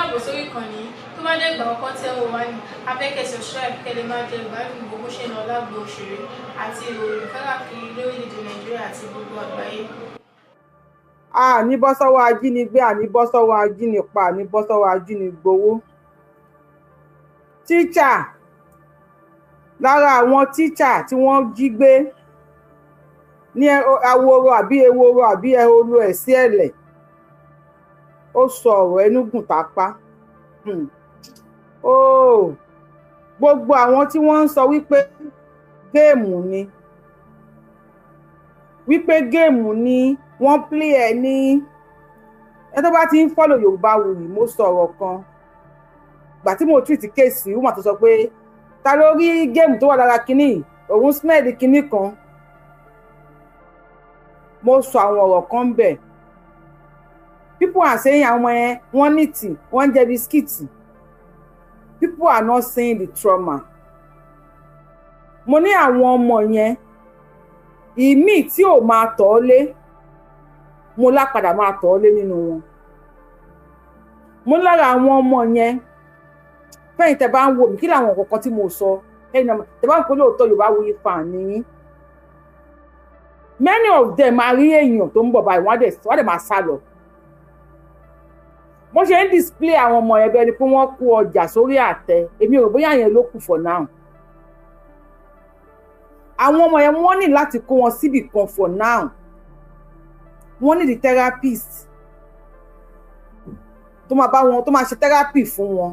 Káàbọ̀ sórí ìkànnì yìí. Tó bá jẹ́ ìgbà àkọ́kọ́ tẹ́ ò wá ní, a fẹ́ kẹ́ subscribe kẹ́ lè máa jẹ ìgbádùn gbogbo ṣe ń lọ lágbo òṣèré àti ìròyìn káàkiri lórílẹ̀-èdè Nàìjíríà àti gbogbo àgbáyé. A ní bọ́ sọ́wọ́ ajínigbé, a ní bọ́ sọ́wọ́ ajínipa, a ní bọ́ sọ́wọ́ ajínigbowó. Tíṣà, lára àwọn tíṣà tí wọ́n jí gbé ní Aworo àbí Eworo àbí Ehoro ẹ̀ sí ẹ̀lẹ̀, ó sọ ọ̀rọ̀ ẹnu gùn tápá. Ó gbogbo àwọn tí wọ́n ń sọ wípé game ni, wípé game ni wọ́n play ẹ̀ ní ẹ tó bá ti ń follow Yorùbáwùyí, mo sọ ọ̀rọ̀ kan gbà tí mo treat case woman tó sọ pé ta ló rí game tó wà lára kinní, òun smell kinní kan. Mo sọ àwọn ọ̀rọ̀ kan bẹ̀. People are saying àwọn ọmọ yẹn, wọ́n ní tì, wọ́n ń jẹ biscuit. People are not seeing the trauma. Mo ní àwọn ọmọ yẹn, ìmíì tí ò máa tọ̀ ọ́ lé, mo lápadà máa tọ̀ ọ́ lé nínú wọn. Mo ní lára àwọn ọmọ yẹn, fẹ́yìn tẹ́ bá ń wò mí, kí làwọn kọ̀ọ̀kan tí mo sọ, ẹ̀yin náà tẹ́ bá ń pè lóòótọ́ Yorùbáwùyí fan nìyí. Many of them máa rí èèyàn tó ń bọ̀ báyìí, wọ́n á dẹ̀ máa sá lọ. Wọ́n ṣe ń display àwọn ọmọ yẹn bẹ́ẹ̀ ni pé wọ́n kó ọjà sórí àtẹ. Èmi ò rò bóyá yẹn ló kù for now. Àwọn ọmọ yẹn, wọ́n ní láti kó wọn síbì kan for now. Wọ́n ní the therapist tó máa bá wọn, tó máa ṣe therapy fún wọn.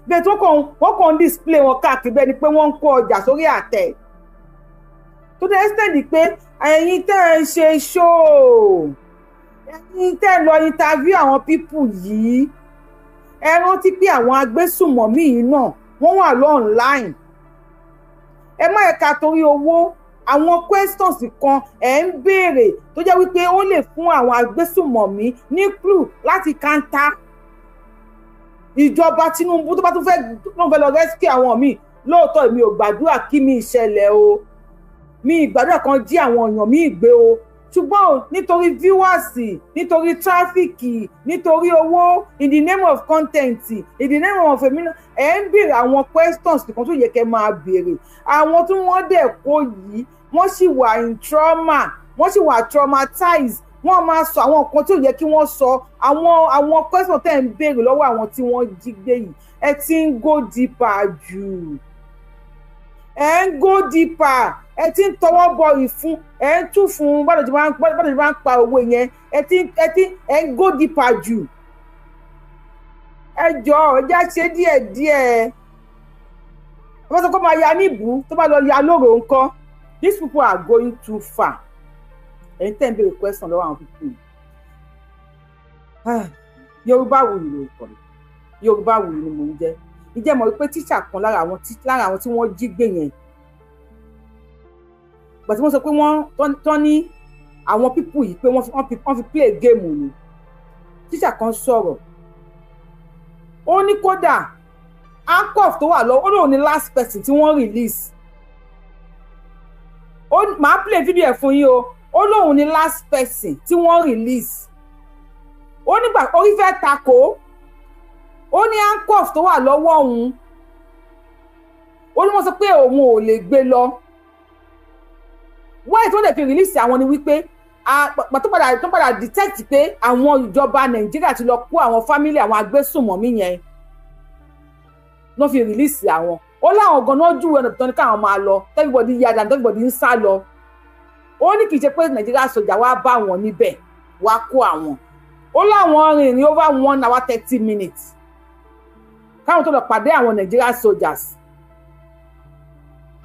Bẹ́ẹ̀ tó kàn, wọ́n kàn ń display wọn káàkiri bẹ́ẹ̀ ni pé wọ́n ń kó ọjà sórí àtẹ, tó dé extent pé ẹ̀yin tẹ́ ẹ ń ṣe show, ẹ̀yin tẹ́ ẹ lọ interview àwọn people yìí, ẹ rántí pé àwọn agbésùmọ̀mí yìí náà, wọ́n wà online. Ẹ má ẹ̀ka torí owó, àwọn questions kan ẹ̀ ń béèrè tó jẹ́ wípé ó lè fún àwọn agbésùmọ̀mí ní clue láti counter ìjọba Tinubu tó bá tún fẹ́ tó fẹ́ lọ rescue àwọn míì. Lóòótọ́, èmi ò gbàdúrà kí mi ìṣẹ̀lẹ̀ o, mi ìgbàdúrà kan jí àwọn èèyàn mi gbé o, ṣùgbọ́n nítorí viewers, nítorí traffic, nítorí owó, in the name of content, in the name of èmi náà, ẹ̀ ń béèrè àwọn questions kan tó yẹ kẹ́ máa béèrè. Àwọn tí wọ́n dẹ̀ kó yìí, wọ́n sì wà in trauma, wọ́n sì wà traumatized. Wọ́n máa sọ àwọn nǹkan tí ò yẹ kí wọ́n sọ. Àwọn question tẹ́ ń béèrè lọ́wọ́ àwọn tí wọ́n jí gbé yìí, ẹ ti ń go deeper jù, ẹ ń go deeper, ẹ ti ń tọwọ́ bọ ìfun, ẹ ń tú fún bọ́dọ̀ tí wọ́n ń pa owó yẹn. Ẹ ti ẹ ń go deeper jù. Ẹ jọ, ẹ já ṣe díẹ̀ díẹ̀. Wọ́n sọ pé máa ya níbù tó bá lọ ya lóru ńkọ́? These people are going too far. Ẹ̀yin tẹ́ ń béèrè question lọ́wọ́ àwọn people yìí, Yorùbáwùyí lórúkọ mi, Yorùbáwùyí ni mò ń jẹ́. Ìjẹ́ mọ̀ wípé tíṣà kan lára àwọn tí wọ́n jí gbé yẹn, gbà tí wọ́n sọ pé wọ́n tán ní àwọn people yìí pé wọ́n fi play game ni, tíṣà kan sọ̀rọ̀. Ó ní kódà handcuff tó wà lọ́wọ́, ó lóun ní last person tí wọ́n release. Ó máa play video ẹ̀ fún yín o. Ó lóun ní last person tí wọ́n release. Ó nígbà orí fẹ́ takò, ó ní handcuff tó wà lọ́wọ́ òun, ó ní wọ́n sọ pé òun ò lè gbé lọ. Wáyé tó lè fi release àwọn ni wípé tó padà detect pé àwọn ìjọba Nàìjíríà ti lọ kó àwọn family àwọn agbésùnmọ̀mí yẹn ló fi release àwọn. Ó láwọn ganan júwe ọ̀nà tó ní káwọn máa lọ. Everybody yá dànù, everybody ń sá lọ. Ó ní kì í ṣe pé Nàìjíríà sọjà wá bá wọn níbẹ̀ wá kó àwọn. Ó láwọn rìnrìn over 1 hour 30 minutes káwọn tó lọ pàdé àwọn Nàìjíríà soldiers.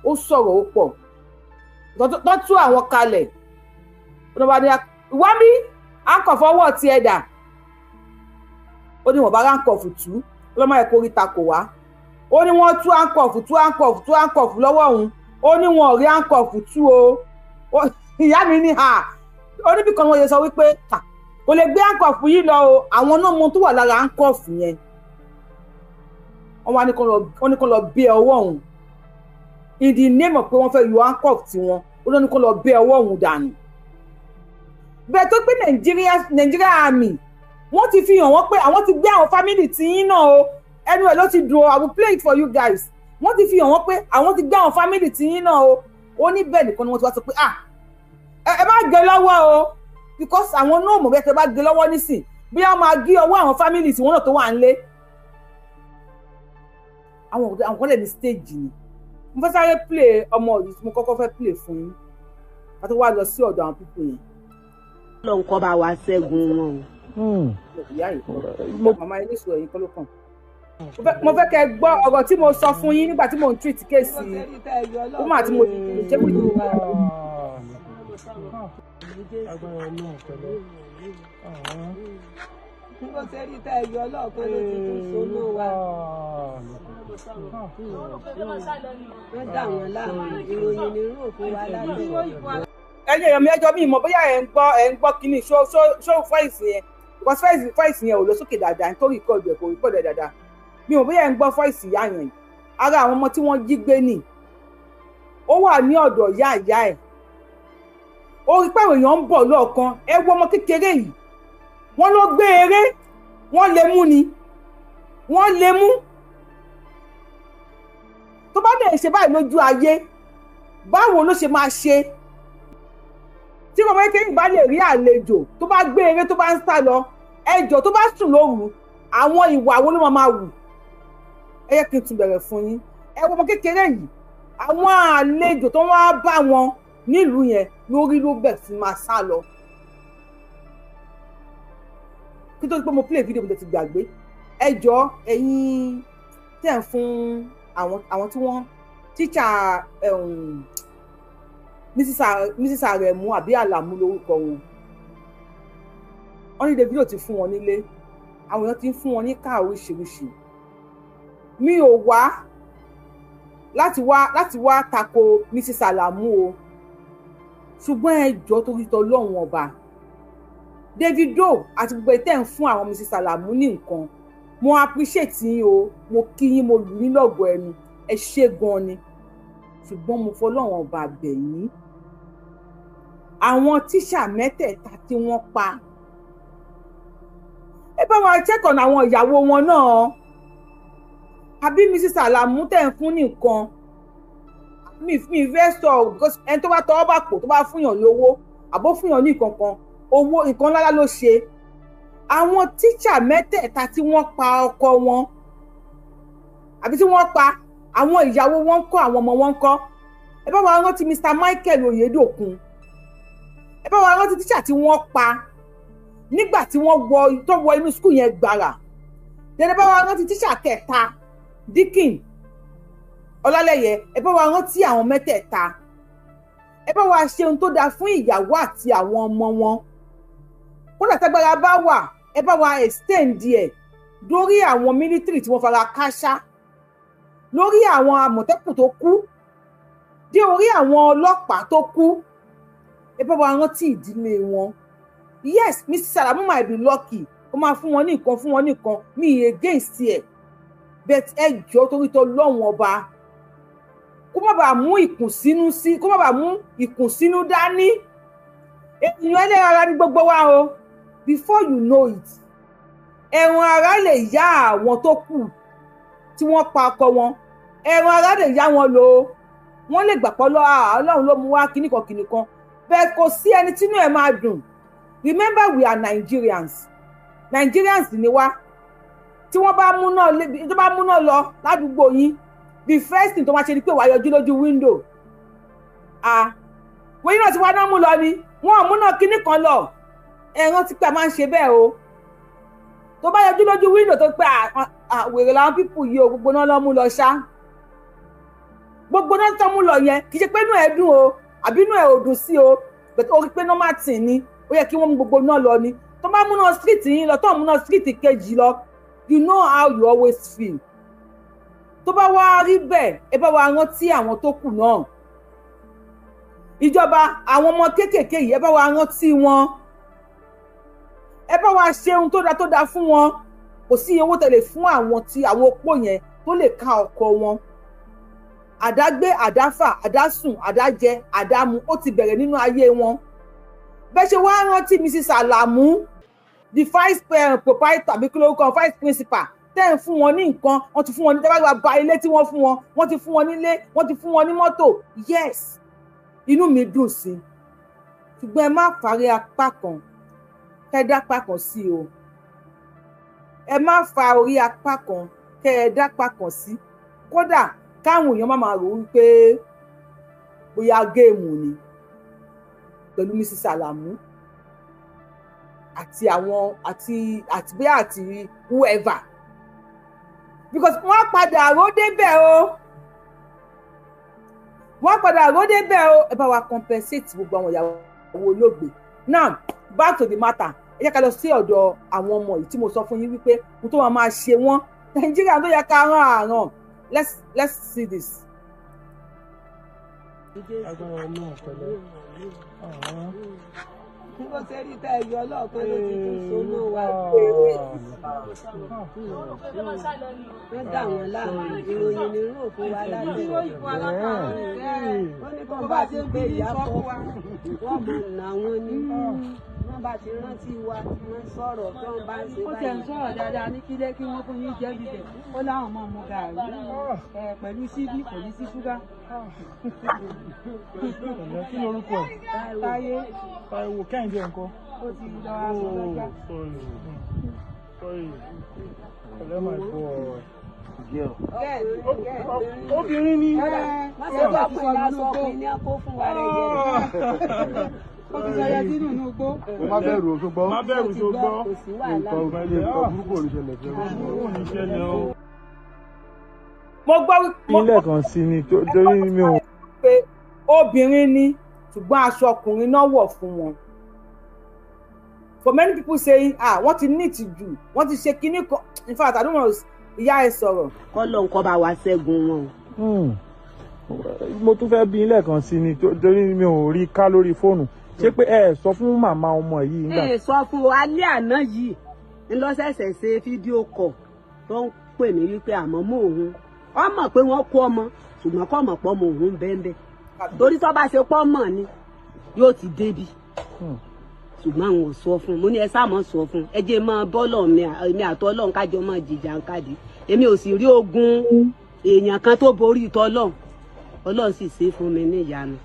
Ó sọ̀rọ̀, ó pọ̀ tó tú àwọn kalẹ̀. Ó ní wá bí handcuff ọwọ́ tiẹ̀ dà? Ó ní wọ́n bá handcuff tú ọlọ́mọ ẹ̀ kó rí takò wá. Ó ní wọ́n tú handcuff, tú handcuff, tú handcuff lọ́wọ́ òun. Ó ní wọn ò rí handcuff tú o. Ìyá mi ní ha, ó níbi kan wọ́n yẹ sọ wípé kò lè gbé handcuff yìí lọ o. Àwọn náà mọ tó wà lára handcuff yẹn. Wọ́n wá ní kó lọ bẹ́ ọwọ́ òun in the name of pé wọ́n fẹ́ yọ handcuff tiwọn. Ó lọ ní kó lọ bẹ́ ọwọ́ òun dànù. Bẹ́ẹ̀ tó pé Nàìjíríà army, wọ́n Wọ́n ti fi hàn wọ́n pé àwọn ti gbé àwọn family tiyín náà o. Ẹnu ẹ̀ ló ti dùn o. I will play it for you guys. Wọ́n ti fi hàn wọ́n pé àwọn ti gbé àwọn family tiyín náà o. Ó ní bẹ́ẹ̀ nìkan ni wọ́n ti wá sọ pé, "Ah, ẹ má gé lọ́wọ́ o," because àwọn náà mọ̀ bí ẹ tẹ bá gé lọ́wọ́ nísìn, bí wọ́n máa gé ọwọ́ àwọn family tí wọ́n náà tó wà ń lé. Àwọn kan lè ní stage ni. Mo fẹ́ sáré play ọmọ yìí tí mo kọ́kọ́ fẹ́ play fún yín, ká tó wá lọ sí ọ̀dọ̀ àwọn people yẹn. Ọlọ́run kó bá wa ṣẹ́gun wọn o. Ìyá yìí kọ́, màmá ilé ìṣòro yìí kọ́ ló kàn. Mo fẹ́ kẹ́ gbọ́ ọ̀rọ̀ tí mo sọ fún yín nígbà tí mo ń treat case woman tí mo jẹ́ pé. Agbára Ọlọ́run pẹ̀lú. Bó ṣe rí tẹ́ ẹ yọ ọlọ́ọ̀kan ló ti tún so mọ́ wa. Wọ́n dà wọ́n láàmú, ìròyìn ní rò fún wa láti. Ẹ̀yin èèyàn mi, ẹjọ́ mi mọ̀ bóyá ẹ̀ ń gbọ́ kínní ṣó voice yẹn, because voice yẹn ò lọ sókè dáadáa nítorí record ẹ̀, kò record ẹ̀ dáadáa. Mi ò bóyá ẹ̀ ń gbọ́ voice ìyá yẹn. Ara àwọn ọmọ tí wọ́n jí gbé nì, ó wà ní ọ̀dọ̀ ìyá ìyá ẹ̀. Ó rí pé àwọn èèyàn ń bọ̀ lọ́ọ̀kan. Ẹ wo ọmọ kékeré yìí, wọ́n ló gbé eré, wọ́n lè mú ni, wọ́n lè mú. Tó bá dẹ̀ ṣe báyìí lójú ayé, báwo ló ṣe máa ṣe tí ọmọ kékeré bá lè rí àlejò, tó bá gbé eré, tó bá ń sá lọ? Ẹjọ́, tó bá sùn lóru, àwọn ìwà wo ló máa wù? Ẹ yẹ kí n tún bẹ̀rẹ̀ fún yín. Ẹ wo ọmọ kékeré yìí, àwọn àlejò tó wá bá wọn nílùú yẹn lórí ló bẹ̀ sí máa sá lọ. Kí tó di pé mo play video, mo ti gbàgbé. Ẹ jọ, ẹ̀yin tẹ̀ ń fún àwọn tí wọ́n tíṣà, Mrs Aremu àbí Alamu lórúkọ wọn, wọ́n ní Davido ti fún wọn nílé, àwọn èèyàn ti ń fún wọn ní káà oríṣiríṣi. Mi ò wá láti wá tako Mrs Alamu o, ṣùgbọ́n ẹ jọ̀ọ́, torí tọlọ́run ọba, Davido àti gbogbo ẹ̀ tẹ́ ń fún àwọn Mrs Alamu ní nǹkan, mo appreciate yín o. Mo kí yín, mo lù yín lọ́gọ̀ọ́ ẹnu, ẹ ṣé gan ni. Ṣùgbọ́n mo fọlọ́run ọba bẹ̀ yín, àwọn tíṣà mẹ́tẹ̀ẹ̀ta tí wọ́n pa, ẹ bá wa check on àwọn ìyàwó wọn náà. Àbí Mrs Alamu tẹ̀ ń fún ní nǹkan, mi fẹ́ sọ, because ẹni tó bá tọwọ́ bá pò, tó bá fúnyàn lówó àbó fúnyàn ní nǹkan kan, owó nǹkan ńlá ló ṣe. Àwọn tíṣà mẹ́tẹ̀ẹ̀ta tí wọ́n pa ọkọ wọn àbí tí wọ́n pa àwọn ìyàwó wọn ń kọ́, àwọn ọmọ wọn ń kọ́? Ẹ bá wa rántí Mr Michael Oyedokun. Ẹ bá wa rántí tíṣà tí wọ́n pa nígbà tí wọ́n wọ tó wọ inú school yẹn gbàrà dẹ́dẹ́. Bá wa rántí tíṣà kẹta, Dikin Ọlálẹ́yẹ. Ẹ bá wa rántí àwọn mẹ́tẹ̀ẹ̀ta. Ẹ bá wa ṣe ohun tó dáa fún ìyàwó àti àwọn ọmọ wọn. Kódà tágbára bá wà, ẹ bá wa extend ẹ̀ lórí àwọn military tí wọ́n fara káṣá, lórí àwọn àmọ̀tẹ́kùn tó kú, dé orí àwọn ọlọ́pàá tó kú. Ẹ bá wa rántí ìdílé wọn. Yes, Mrs Alamu might be lucky, ó máa fún wọn ní nǹkan, fún wọn ní nǹkan, mi against ẹ, but ẹ jọ̀ọ́, torí tó lọ́hùn ọba, kó má bàa mú ìkùnsínú sí, kó má bàa mú ìkùnsínú dání. Èèyàn ẹlẹ́ran ara ní gbogbo wa o. Before you know it, ẹran ara lè yá àwọn tó kù tí wọ́n pa ọkọ wọn, ẹran ara lè yá wọn lò ó. Wọ́n lè gbà pọ́ Ọlọ́run ló mú wá kíníkan kíníkan bẹ́ẹ̀. Kò sí ẹni tínú ẹ̀ máa dùn. Remember, we are Nigerians. Nigerians ni wá. Tí wọ́n bá mú náà, tó bá mú náà lọ ládùúgbò yín, the first thing tó máa ṣe ni pé wàá yọjú lójú window. Ah, wọ́n yín náà ti wá náà mú lọ ni, wọ́n ò mú náà kíní kan lọ. Ẹ rántí pé a máa ń ṣe bẹ́ẹ̀ o. Tó bá yọjú lójú window, tó pé wèrè làwọn people yìí o, gbogbo náà lọ́ mú lọ ṣá, gbogbo náà tó mú lọ yẹn, kì í ṣe pé inú ẹ̀ dùn o àbí inú ẹ̀ ò dùn sí o, but ó rí pé normal thing ni, ó yẹ kí wọ́n mú gbogbo náà lọ ni. Tó bá múná street yín lọ, tó múná street kejì lọ, you know how you always feel. Tó bá wá rí bẹ́ẹ̀, ẹ bá wa rántí àwọn tó kù náà. Ìjọba, àwọn ọmọ kéékèèké yìí, ẹ bá wa rántí wọn. Ẹ bá wa ṣe ohun tó dáa tó dáa fún wọn. Kò sí owó tẹ̀lé fún àwọn tí àwọn opó yẹn tó lè ká ọkọ wọn. Àdágbé, àdáfà, àdásùn, àdájẹ, àdámu, ó ti bẹ̀rẹ̀ nínú ayé wọn. Bẹ́ẹ̀ ṣe wá rántí Mrs Alamu, The vice proprietor, àbí kí lórúkọ, vice principal, tẹ́ ń fún wọn ní nǹkan, wọ́n ti fún wọn ní tẹ́lá gba ilé tí wọ́n fún wọn, wọ́n ti fún wọn nílé, wọ́n ti fún wọn ní mọ́tò. Yes, inú mi dùn sí i, ṣùgbọ́n ẹ má fàárẹ̀ apá kan kẹ́ ẹ dápá kan sí o. Ẹ má fa orí apá kan kẹ́ ẹ dápá kan sí. Kódà káwọn èèyàn má máa rò wípé bóyá game ni pẹ̀lú Mrs. Alamu àti àwọn àti bóyá àti whoever, because wọ́n padà ró débẹ̀ o, wọ́n padà ró débẹ̀ o. Ẹ bá wa compensate gbogbo àwọn ìyàwó olóògbé. Now, back to the matter. Ẹ jẹ́ ká lọ sí ọ̀dọ̀ àwọn ọmọ yìí tí mo sọ fún yín wípé mo tó wọn máa ṣe wọ́n. Nàìjíríà tó yẹ ká rán àràn. Let's see this. Agbára Ọlọ́run, pẹ̀lẹ́. Bó ṣe rí tẹ́ ẹ yọ lọ́ọ̀kan ló ti tún so mọ́ wa. Wọ́n dà wọ́n láàmú, ìròyìn ní rò fún wa láti ó ní kó bá ti gbé ìyá kọ́ wọ́n mọ̀ nà wọ́n ní wọ́n bá ti rántí wa, wọ́n sọ̀rọ̀ tí wọ́n bá ń ṣe. Ó tiẹ̀ ń sọ̀rọ̀ dáadáa ní kílé kí wọ́n fún yín jẹ́ bíbẹ̀. Ó láwọn máa mu gàárì ẹ̀ pẹ̀lú síbí, kò ní sí ṣúgà. Pẹ̀lẹ́, kí lorúkọ ẹ̀? Táyé. Táíwò. Kẹ́hìndé ńkọ́? Ó ti lọ aṣọ lọ́jà. Sorry, sorry, pẹ̀lẹ́, my boy. Obìnrin ni. Wọ́n ṣe bá pè lásán ọkùnrin ní kó fún wa rẹ̀ yẹn. Ó ti sọ yẹtí nínú igbó. Má bẹ̀rù o, ṣùgbọ́n Má bẹ̀rù, ṣùgbọ́n. Kò sí wàhálà. Nǹkan burúkú ò ní ṣẹlẹ̀ fẹ́. Ò ní ṣẹlẹ̀ o. Mo gbọ́ wípé Ilé kan sí ni torí mi ò. Pé obìnrin ni, ṣùgbọ́n aṣọ ọkùnrin náà wọ̀ fún wọn. For many people saying, ah, wọ́n ti ní ìtìjú, wọ́n ti ṣe kinní kan. In fact, I don't want to ìyá ẹ sọ̀rọ̀. Kọ́lọ́ nǹkan bá wa ṣẹ́gun wọn. Mo tún fẹ́ bí ilé kan sí ni torí mi ò rí ká lórí fóònù. Ṣé pé ẹ sọ fún màmá ọmọ yìí nígbà? Ẹ sọ fún wa, alẹ́ àná yìí ńlọ́sẹ̀sẹ̀ ṣe fídíò kọ̀ tó ń pè mí wípé àmọ́ mọ́ òun ọ mọ̀ pé wọ́n kó ọmọ, ṣùgbọ́n kọ́ mọ̀ pọ́ mọ́ òun bẹ́ẹ̀ torí tó bá ṣe pọ́ mọ̀ ni yóò ti débi, ṣùgbọ́n àwọn ò sọ fún un. Mo ní ẹ sáà mọ̀ sọ fún un, ẹ jẹ́ máa bọ́lọ̀ mi, èmi àtọ́lọ́run kájọ máa jìjà ń káàdì. Èmi ò sì rí ogun èèyàn kan tó borí tọ́lọ́run. Ọlọ́run sì ṣe fún mi ní ìyanu.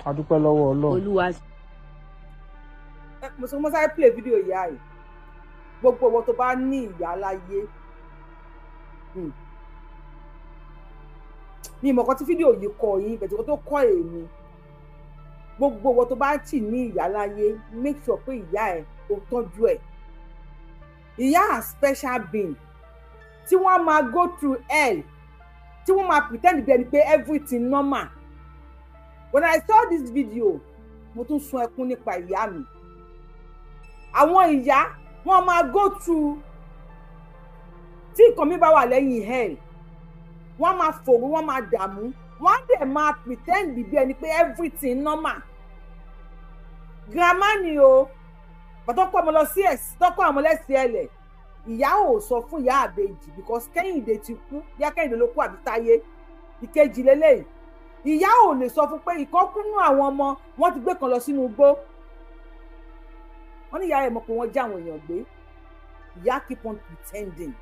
A dúpẹ́ lọ́wọ́ Ọlọ́run. Olúwa. Mo sọ, mo sáré play video ìyá yìí. Gbogbo owó tó bá ní ìyá láyé ní ìmọ̀ kan tí fídíò yìí kọ yín bẹ̀tẹ̀ kó tó kọ́ èmi. Gbogbo owó tó bá tì ní ìyá láyé, make sure pé ìyá ẹ̀ ò tọ́jú ẹ̀. Ìyá are special being tí wọ́n máa go through hell, tí wọ́n máa pretend bí ẹni pé everything normal. When I saw this video, mo tún sun ẹkún nípa ìyá mi. Àwọn ìyá wọ́n máa go through tí nǹkan mi bá wà lẹ́yìn hell, wọ́n máa fòrò, wọ́n máa dààmú, wọ́n á dẹ̀ máa pretend bí ẹni pé everything normal. Grandma ni o bàtọ́ kọ́ ọmọ lọ sí ẹ̀sìn tọ́kọ́ ọmọ lẹ́sìn ẹlẹ̀. Ìyá ò sọ fún ìyá àbèjì because Kẹ́hìndé ti kú, bí Kẹ́hìndé ló kú àbí Táyé ìkejì lélẹ́yìí. Ìyá ò lè sọ fún pé ìkọ́kúnú àwọn ọmọ wọn ti gbé kan lọ sínú igbó. Wọ́n ní ìyá rẹ̀ mọ̀ pé wọ́n já àwọn èèyàn gbé. Ìyá keep on pretending.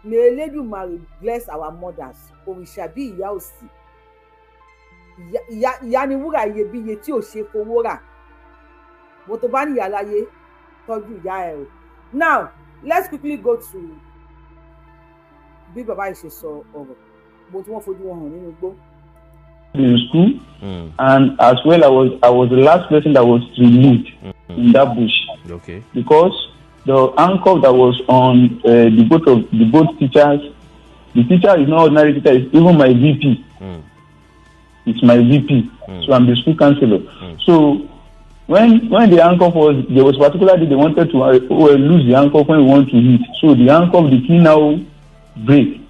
May Elédùmarè bless our mothers. Òrìṣà bí ìyá ò sí. Ìyá, ìyá ni wúrà iyebíye tí ò ṣe fowó rà. Bó tó bá ní ìyá láyé, tọ́jú ìyá ẹ o. Now, let's quickly go to bí bàbá yìí ṣe sọ ọ̀rọ̀ bó tí wọ́n fojú wọn hàn nínú igbó. In school, and as well I was the last person that was removed in that bush because the handcuff that was on the both of the both teachers, the teacher is not ordinary teacher, it's even my VP. It's my VP. So I'm the school counselor. So when the handcuff was, there was particular day they wanted to lose the handcuff when we want to hit. So the handcuff, the key now break.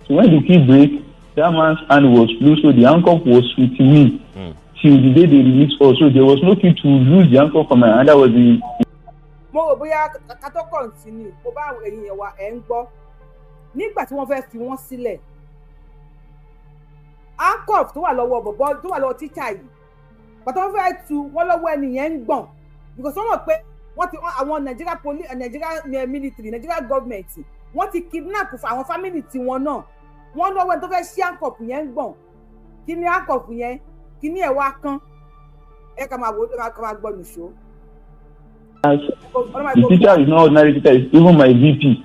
So when the key break, that man's hand was loose, so the handcuff was with me till the day they released us. So there was no key to lose the handcuff from my hand. That was the Mo rò bóyá ká tó continue, mo bá àwọn èèyàn wa ẹ̀ ń gbọ́ nígbà tí wọ́n fẹ́ fi wọ́n sílẹ̀, handcuff tó wà lọ́wọ́ bọ̀bọ́, tó wà lọ́wọ́ tíṣà yìí, bàtà wọ́n fẹ́ tu wọ́n lọ́wọ́, ẹni yẹn ń gbọ̀n because wọ́n mọ̀ pé Wọ́n ti àwọn Nigeria police, Nigeria military, Nigeria government, wọ́n ti kidnap àwọn family tiwọn náà. Wọ́n lọ́wọ́ ẹni tó fẹ́ ṣí handcuff yẹn ń gbọ̀n. Kí ni handcuff yẹn? Kí ni ẹ̀ wá kán? Ẹ ká máa wò ó, ká máa gbọ́ nìṣó. The teacher is not ordinary teacher, it's even my VP.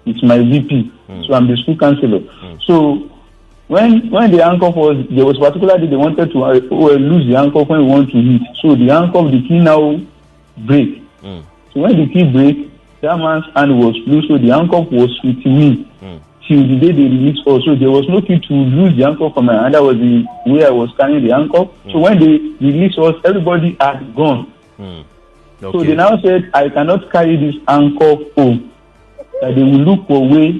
It's my VP. So I'm the school counselor. So when the handcuff was, there was particular day they wanted to lose the handcuff when we want to hit. So the handcuff, the key now break. So when the key break, that man's hand was loose, so the handcuff was with me till the day they released us. So there was no key to lose the handcuff from my hand. That was the way I was carrying the handcuff. So when they released us, everybody had gone. Okay. So they now said, I cannot carry this handcuff home. That they will look for a way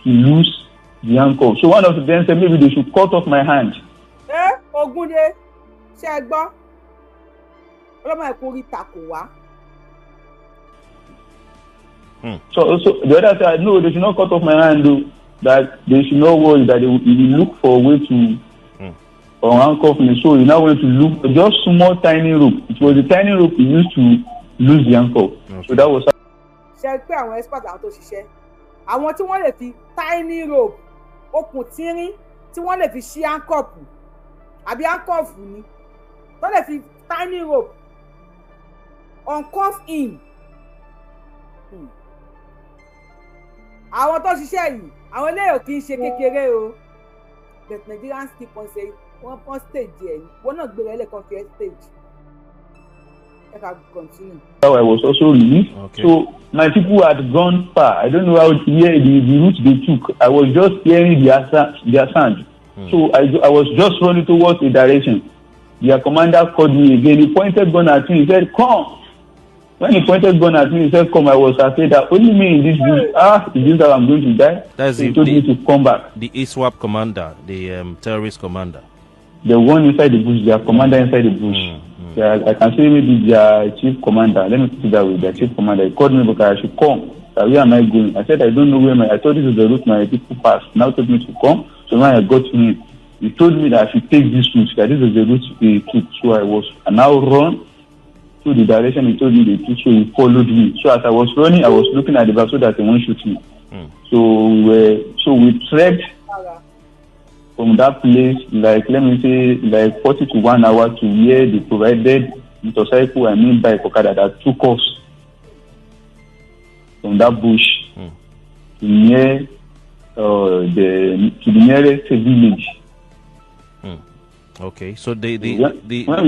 to lose the handcuff. So one of them said, maybe they should cut off my hand. Ẹ Ògúndé, ṣe é gbọ́? Ọlọ́mọ ẹ̀kọ́ orí takò wá. So the other said, no, they should not cut off my hand, though. That they should not worry, that they will look for a way to unhandcuff me. So he now went to look for just small tiny rope. It was the tiny rope he used to lose the handcuff. Okay. So that was Ṣe pé àwọn expert, àwọn tó ṣiṣẹ́, àwọn tí wọ́n lè fi tiny rope, okùn tínrín tí wọ́n lè fi ṣí handcuff àbí handcuff ni, tó lè fi tiny rope uncuff him. Àwọn tó ṣiṣẹ́ yìí, àwọn eléyìí kì í ṣe kékeré o, but Nigerians keep on saying wọ́n pọ́n stage ẹ̀, wọ́n náà gbéra ẹlẹ́kan fi ẹ́ stage. Ẹ ká continue. How I was also released. Okay. So my people had gone far. I don't know how where the route they took. I was just hearing their sound. So I was just running towards a direction. Their commander called me again. He pointed gun at me. He said, "Come." When he pointed gun at me, he said, "Come." I was afraid that only me in this bush. Ah, is this how I'm going to die? That's So he told me to come back. The ISWAP commander, the terrorist commander. The one inside the bush, their commander inside the bush. Yeah, I can say maybe their chief commander. Let me put it that way. Their chief commander. He called me because I should come. So where am I going? I said, I don't know where my. I thought this is the route my people passed. Now told me to come. So when I got to him, he told me that I should take this route. That this is the route he took. So I was. I now run to the direction he told me they took. So he followed me. So as I was running, I was looking at the back so that he won't shoot me. So we trekked from that place, like, let me say, like 40 to 1 hour to where they provided motorcycle, I mean bike, Okada, that took us from that bush to near to the nearest village. Okay, so when we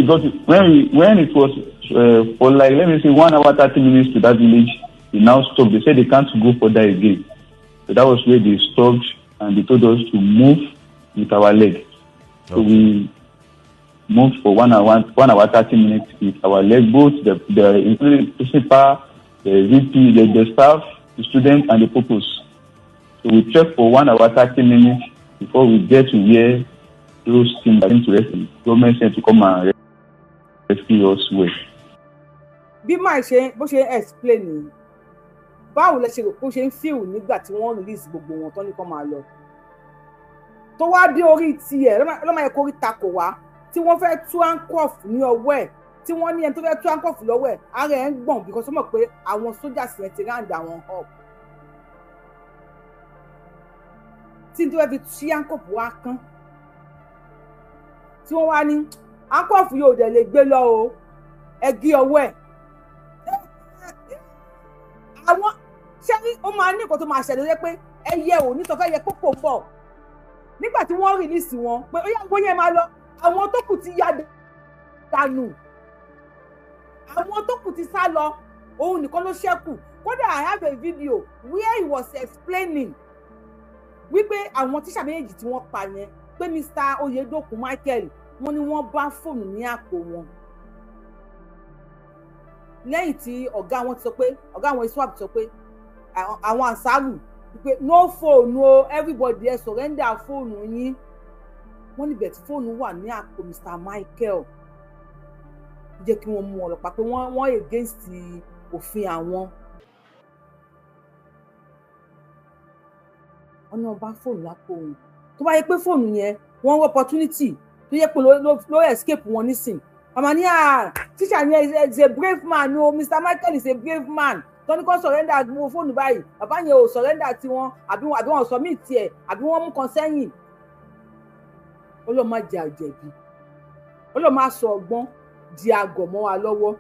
got to, when it was for like, let me say, 1 hour 30 minutes to that village, they now stopped. They said they can't go further again. So that was where they stopped, and they told us to move with our leg. So we moved for 1 hour, 1 hour 30 minutes with our leg, both the principal, the VP, the staff, the students, and the pupils. So we trekked for 1 hour 30 minutes before we get to where those teams are going to rescue. Government said to come and rescue us with. Bí máa ṣe bó ṣe explain ni, báwo lẹ ṣe rò pé ó ṣe ń feel nígbà tí wọ́n release gbogbo wọn tán ní kó máa lọ, tó wá dé orí tiẹ̀ lọ́mọ ẹ̀kọ́ orí takò wá, tí wọ́n fẹ́ tú handcuff ní ọwọ́ ẹ̀, tí wọ́n ní ẹni tó fẹ́ tú handcuff lọ́wọ́ ẹ̀, ara ẹ̀ ń gbọ̀n because ó mọ̀ pé àwọn soldiers yẹn ti round àwọn up, tí n tó fẹ́ fi tú handcuff wá kán, tí wọ́n wá ní handcuff yóò dẹ̀ lè gbé lọ o, ẹ gé ọwọ́ ẹ̀. Àwọn ṣé ó máa ní nǹkan tó máa ṣẹlẹ̀ lé pé ẹyẹ ò ní sọ fẹ́ yẹ kókò pọ̀ nígbà tí wọ́n rìlíìsì wọn pé ó yá gbóyè máa lọ, àwọn tó kù ti ya dànù, àwọn tó kù ti sá lọ, òun nìkan ló ṣẹ́kù. Kódà I have a video where he was explaining wípé àwọn tíṣà méjèèjì tí wọ́n pa yẹn, pé Mr. Oyedokun Michael, wọ́n ní wọ́n bá fóònù ní àpò wọn lẹ́yìn tí ọ̀gá wọn ti sọ pé, ọ̀gá àwọn ISWAP sọ pé àwọn àṣàrù pé no phone o, everybody ẹ surrender fóònù yín. Wọ́n níbẹ̀ tí fóònù wà ní àpò Mr. Michael, jẹ́ kí wọ́n mú ọlọ́pàá pé wọ́n against òfin àwọn. Wọ́n ní wọ́n bá fóònù lápò òun, tó bá yẹ pé fóònù yẹn wọ́n wọ́n opportunity tó yẹ pé ló escape wọn nísìn. Àmọ́ ní à tíṣà yẹn is a brave man o. Mr Michael is a brave man. Tọ́ni kan surrender gbogbo fóònù báyìí, bàbá yẹn ò surrender tiwọn, àbí wọn submit tiẹ̀, àbí wọ́n mú kan sẹ́yìn. Ọlọ́run má jẹ́ àjẹ̀bí, Ọlọ́run má sọ ọgbọ́n di àgọ̀ mọ́ wa lọ́wọ́.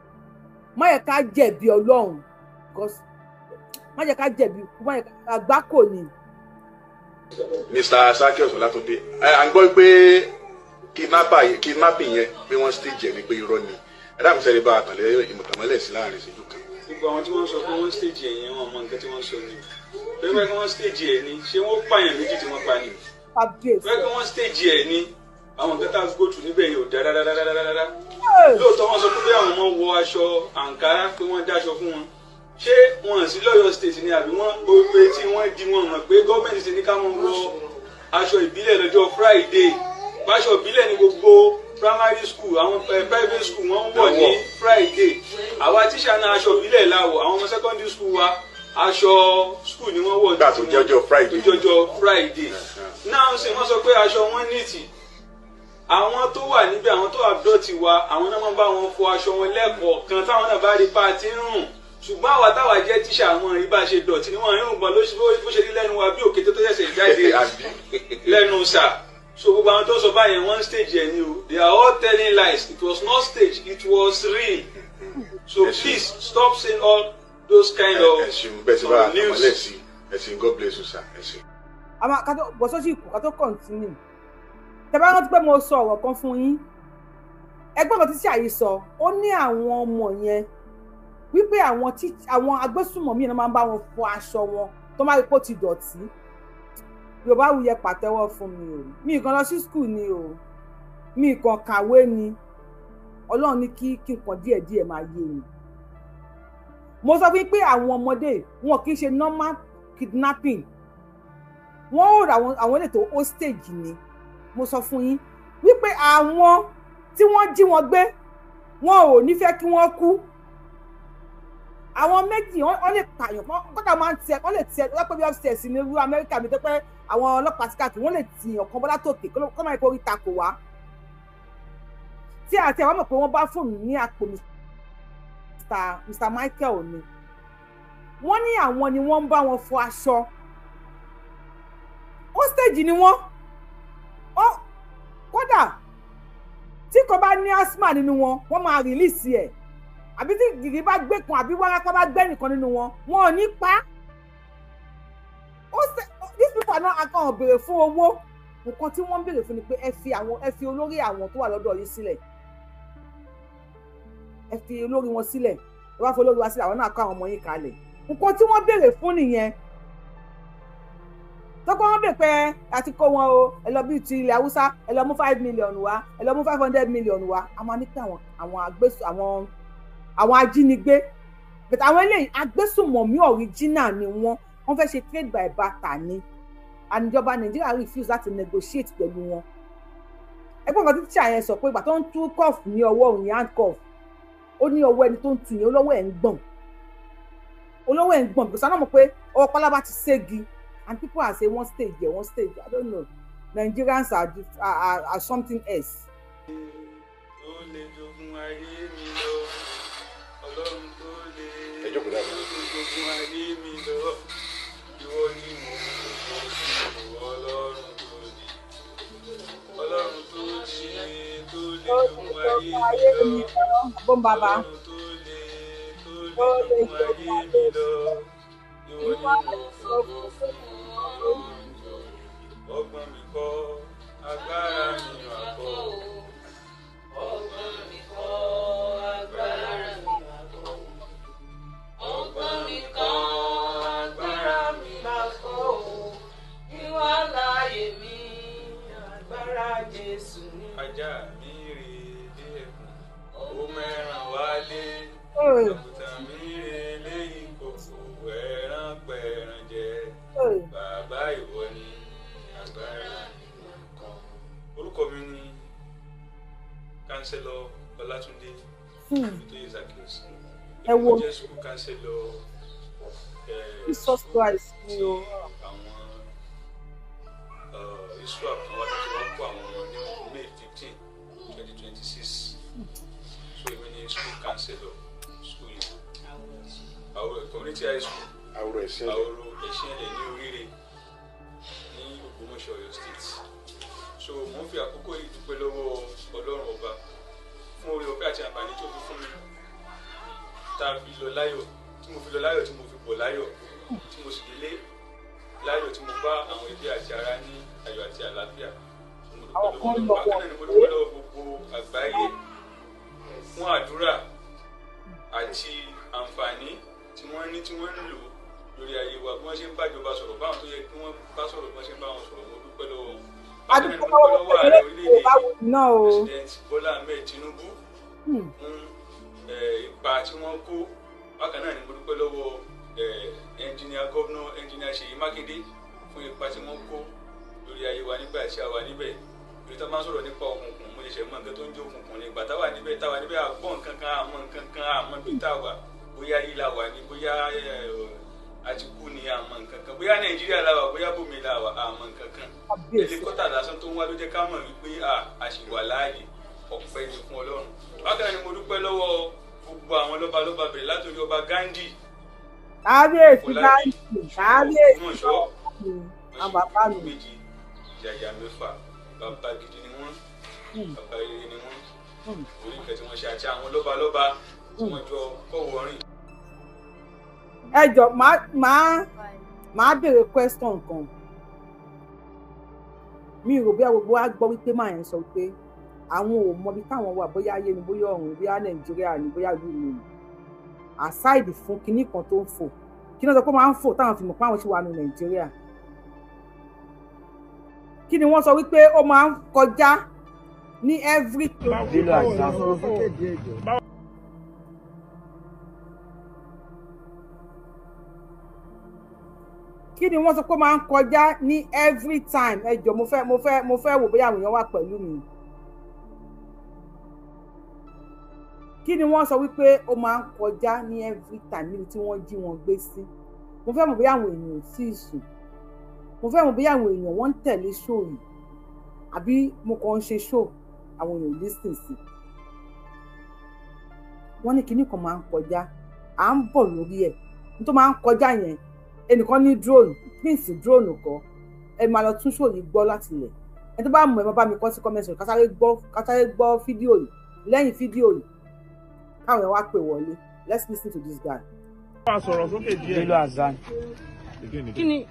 Má yẹ ká jẹ̀bi Ọlọ́run, because má jẹ́ ká jẹ̀bi, má yẹ àgbákò ni. Mr. Sakios Ọlátúndé, à ń gbọ́ pé kidnapping yẹn, pé wọ́n stage ẹ̀ ní, pé irọ́ ni. Ẹ dákun, sẹ́ni bá a tàlẹ́ ìmọ̀tàmọ́lẹ̀ sí láàrin ìṣẹ́jú kan. Gbogbo àwọn tí wọ́n sọ pé wọ́n stage ẹ̀ yẹn, wọ́n mọ nǹkan tí wọ́n sọ ni. Pé kí wọ́n stage ẹ̀ ni, ṣé wọ́n pààyàn méjì tí wọ́n pa ni? Pé kí wọ́n stage ẹ̀ ni, àwọn nǹkan tá a go through níbẹ̀ yẹn ò dára rárá. Lóòótọ́, wọ́n sọ pé àwọn ọmọ wọ aṣọ àǹkárá, pé wọ́n dáṣọ fún wọn. Ṣé wọn sí lọ́yọ̀ State ni, àbí wọ́n pé tí wọ́n di wọn mọ̀ pé gọ́ọ̀mẹ̀ntì ti ní ká wọn wọ aṣọ ìbílẹ̀ lọ́jọ́ Friday? Aṣọ ìbílẹ̀ ní gbogbo primary school, àwọn private school, wọ́n ń wọ̀ ní Friday. Àwa tíṣà náà, aṣọ ìbílẹ̀ la wọ̀. Àwọn ọmọ secondary school wa, aṣọ school ni wọ́n wọ̀. Nígbà tó jẹ́jọ́ Friday. Tó jọjọ́ Friday náà ń sìn, wọ́n sọ pé aṣọ wọn neat. Àwọn tó wà níbẹ̀, àwọn tó abduct wa, àwọn náà máa ń bá wọn fọ aṣọ wọn lẹ́ẹ̀kọ̀ọ̀kan táwọn náà bá rí paati ń rùn. Ṣùgbọ́n àwa táwa jẹ́ tíṣà, àwọn rí bá ṣe dọ̀tí ni wọ́n rìn gbọ́n ló ṣe rí lẹ́nu wa bí òkété tó ṣẹ̀ṣẹ̀ jáde lẹ́nu sà. So gbogbo àwọn tó sọ báyẹn, wọ́n stage ẹ̀ ni o. They are all telling lies. It was not staged, it was real. So please stop saying all those kind of news. Ẹ̀sìn, God bless you, sir. Ẹ̀sìn. Àmọ́ kátó bọ́ sọ́sì ìkù, kátó continue, tẹ́ bá rántí pé mo sọ ọ̀rọ̀ kan fún yín, ẹgbẹ́ kan tí ṣàyí sọ, ó ní àwọn ọmọ yẹn wípé àwọn tí àwọn agbésùmọ̀mí náà máa ń bá wọn fọ aṣọ wọn tó máa rí pé ó ti dọ̀tí. Yorùbá wuyẹ, pàtẹ́wọ́ fún mi o. Mi kàn lọ sí school ni o, mi kàn kàwé ni. Ọlọ́run ní kí nǹkan díẹ̀díẹ̀ máa yé mi. Mo sọ fún yín pé àwọn ọmọdé wọn kì í ṣe normal kidnapping. Wọn ò rà àwọn elétò hostage ni. Mo sọ fún yín wípé àwọn tí wọ́n jí wọn gbé, wọn ò ní fẹ́ kí wọ́n kú. Àwọn méjì, wọ́n lè pààyàn kódà, máa ń tẹ, wọ́n lè tẹ lọ́pọ̀ bí upstairs ní irú Amẹ́ríkà mi tó pé àwọn ọlọ́pàá sí káàkiri, wọ́n lè tìyàn kan bọ́lá tòkè kó máa kó orí takò wá. Tí àti àwọn mọ̀ pé wọ́n bá fóònù ní àpò Mr Michael ni, wọ́n ní àwọn ni wọ́n ń bá wọn fọ aṣọ. Hostage ni wọ́n. Kódà tí kò bá ní asthma nínú wọn, wọ́n máa release ẹ̀, àbí tí gìrì bá gbé kan, àbí wárápá bá gbé nìkan nínú wọn, wọn ò ní pa. These people are not akàn béèrè fún owó. Nǹkan tí wọ́n ń béèrè fún ni pé ẹ fi olórí àwọn tó wà lọ́dọ̀ yìí sílẹ̀, ẹ fi olórí wọn sílẹ̀. Ẹ wá fi olórí wa sílẹ̀, àwọn náà kó àwọn ọmọ yín kalẹ̀. Nǹkan tí wọ́n béèrè fún nìyẹn. Tọ́kọ́ wọn bè pé àti kó wọn o, ẹ lọ bí ti ilẹ̀ Haúsá, ẹ lọ mú 5 million wá, ẹ lọ mú 500 million wá. A máa ní pé àwọn agbésù, àwọn ajínigbé, but àwọn eléyìí, agbésùmọ̀mí original ni wọ́n. Wọ́n fẹ́ ṣe trade by barter ni, and ìjọba Nàìjíríà refuse láti negotiate pẹ̀lú wọn. Ẹgbẹ́ kan tí tíṣà yẹn sọ pé ìgbà tó ń tú cuff ní ọwọ́ òun yẹn, handcuff, ó ní ọwọ́ ẹni tó ń tú yẹn, olówó ẹ̀ ń gbọ̀n, olówó ẹ̀ ń gbọ̀n, because àwọn mọ̀ pé ọwọ́ pálábá ti ségi. And people are saying one stage here, one stage. I don't know, Nigerians are something else. Tó lè jogun ayé mi lọ, Ọlọ́run tó lè jogun ayé mi lọ, ìwọ ni mo fò, Ọlọ́run tó lè, Ọlọ́run tó lè jogun ayé mi lọ. Bó ń bàbá. Ọlọ́run tó lè jogun ayé mi lọ, ìwọ ni mo fògo fún, Ọlọ́run jọ. Ọgbọ́n mi kọ́, agbára mi mà kọ́. Ọgbọ́n mi kọ́, agbára mi mà kọ́. Ọgbọ́n mi kọ́, agbára mi mà kọ́ o. Ìwà láàyè mi, agbára Jésù ni. Ajá mi rè dé ẹkùn, ó mẹ́ràn wálé. Àgùntàn mi rè lé ìkòkò, ẹran pẹ̀ràn jẹ. Bàbá, ìwọ ni agbára mi mà kọ́. Orúkọ mi ni Counselor Ọlátúndé Olùtóyè Zaccheaus. Ẹ wo. Mo jẹ́ school counselor Jesus Christ ni o. Àwọn ISWAP kan wá láti wá kó àwọn ọmọ ní May 15, 2026. Community High School, Àwòrò Ẹ̀sìnlẹ̀, Àwòrò Ẹ̀sìnlẹ̀ ní Oríire ní Ògbómọ̀ṣọ́, Ọ̀yọ́ State. So mo ń fi àkókò yìí dúpẹ́ lọ́wọ́ Ọlọ́run Ọba fún oore ọ̀fẹ́ àti àǹfààní tó fi fún mi, tá a fi lọ láyọ̀, tí mo fi lọ láyọ̀, tí mo fi bọ̀ láyọ̀, tí mo sì délé láyọ̀, tí mo bá àwọn ẹbí àti ará ní ayọ̀ àti àlàáfíà. Mo dúpẹ́ lọ́wọ́ Ọlọ́run. Bákan náà ni mo dúpẹ́ lọ́wọ́ gbogbo àgbáyé fún àdúrà àti àǹfààní tí wọ́n ní, tí wọ́n ń lò lórí ayé wa, bí wọ́n ṣe ń bájọba sọ̀rọ̀, báwọn tó yẹ kí wọ́n bá sọ̀rọ̀, bí wọ́n ṣe ń bá wọn sọ̀rọ̀. Mo dúpẹ́ lọ́wọ́ wọn. Bákan náà ni mo dúpẹ́ lọ́wọ́ ààrẹ orílẹ̀-èdè yìí, President Bola Ahmed Tinubu, fún ipa tí wọ́n kó. Bákan náà ni mo dúpẹ́ lọ́wọ́ engineer, governor Engineer Ṣèyí Mákindé fún ipa tí wọ́n kó lórí ayé wa nígbà tí a wà níbẹ̀. Torí tá a máa ń sọ̀rọ̀ nípa òkùnkùn, mo ṣẹ̀ṣẹ̀ mọ nǹkan tó ń jẹ́ òkùnkùn ní ìgbà táwa níbẹ̀. Táwa níbẹ̀, àgbọ̀ nǹkan kan, àmọ́ nǹkan kan, àmọ́ bí táwa, bóyá yìí la wà ní, bóyá àti kú ni, àmọ́ nǹkan kan, bóyá Nàìjíríà la wà, bóyá bòmí la wà, àmọ́ nǹkan kan. Helicopter lásán tó ń wá ló jẹ́ ká mọ̀ wípé a ṣì wà láàyè. Ọpẹ́ ni fún Ọlọ́run. Bákan náà ni mo dúpẹ́ lọ́wọ́ gbogbo àwọn lọ́balọ́ba, bẹ̀rẹ̀ látòrí Ọba Gandhi. Kábíyèsí Gandhi, kábíyèsí àwọn bàbá mi. Méjì yàyà mẹ́fà, bàbá gidi ni wọ́n, bàbá rere ni wọ́n. Orí ìfẹ́ tí wọ́n ṣe àti àwọn lọ́balọ́ba tí wọ́n jọ kọ́wọ́ rìn. Ẹ jọ, máa béèrè question kan. Mi rò bí gbogbo wa gbọ́ wípé máa yẹn sọ wípé àwọn ò mọ ibi táwọn wà, bóyá ayé ni, bóyá ọ̀run, bóyá Nàìjíríà ni, bóyá ìlú mi ni. Aside fún kinní kan tó ń fò, kí ni wọ́n sọ pé máa ń fò táwọn fi mọ̀ pé àwọn ti wà ní Nàìjíríà? Kí ni wọ́n sọ wípé ó máa ń kọjá ní every. Bello Hasan. Kí ni wọ́n sọ pé ó máa ń kọjá ní every time? Ẹ jọ̀ọ́, mo fẹ́ wò bóyá àwọn èèyàn wà pẹ̀lú mi. Kí ni wọ́n sọ wípé ó máa ń kọjá ní every time níbi tí wọ́n jí wọn gbé sí? Mo fẹ́ mọ̀ bóyá àwọn èèyàn ò tíì sùn. Mo fẹ́ mọ̀ bóyá àwọn èèyàn wọ́n ń tẹ̀lé show yìí, àbí mo kàn ń ṣe show, àwọn èèyàn ò listen sí. Wọ́n ní kinní kan máa ń kọjá. À ń bọ̀ lórí ẹ̀. Ní tó máa ń kọjá yẹn, ẹnìkan ní drone, prince drone kọ́. Ẹ máa lọ tún show yìí gbọ́ láti ilẹ̀. Ẹ tó bá mọ̀, ẹ máa bá mi kọ sí comment section. Kásáré gbọ́ fídíò yìí. Lẹ́yìn fídíò yìí, káwọn èèyàn wá pè wọlé. Let's listen to this guy. Bá a sọ̀rọ̀ sókè díẹ̀. Bello Hasan. Kí ni,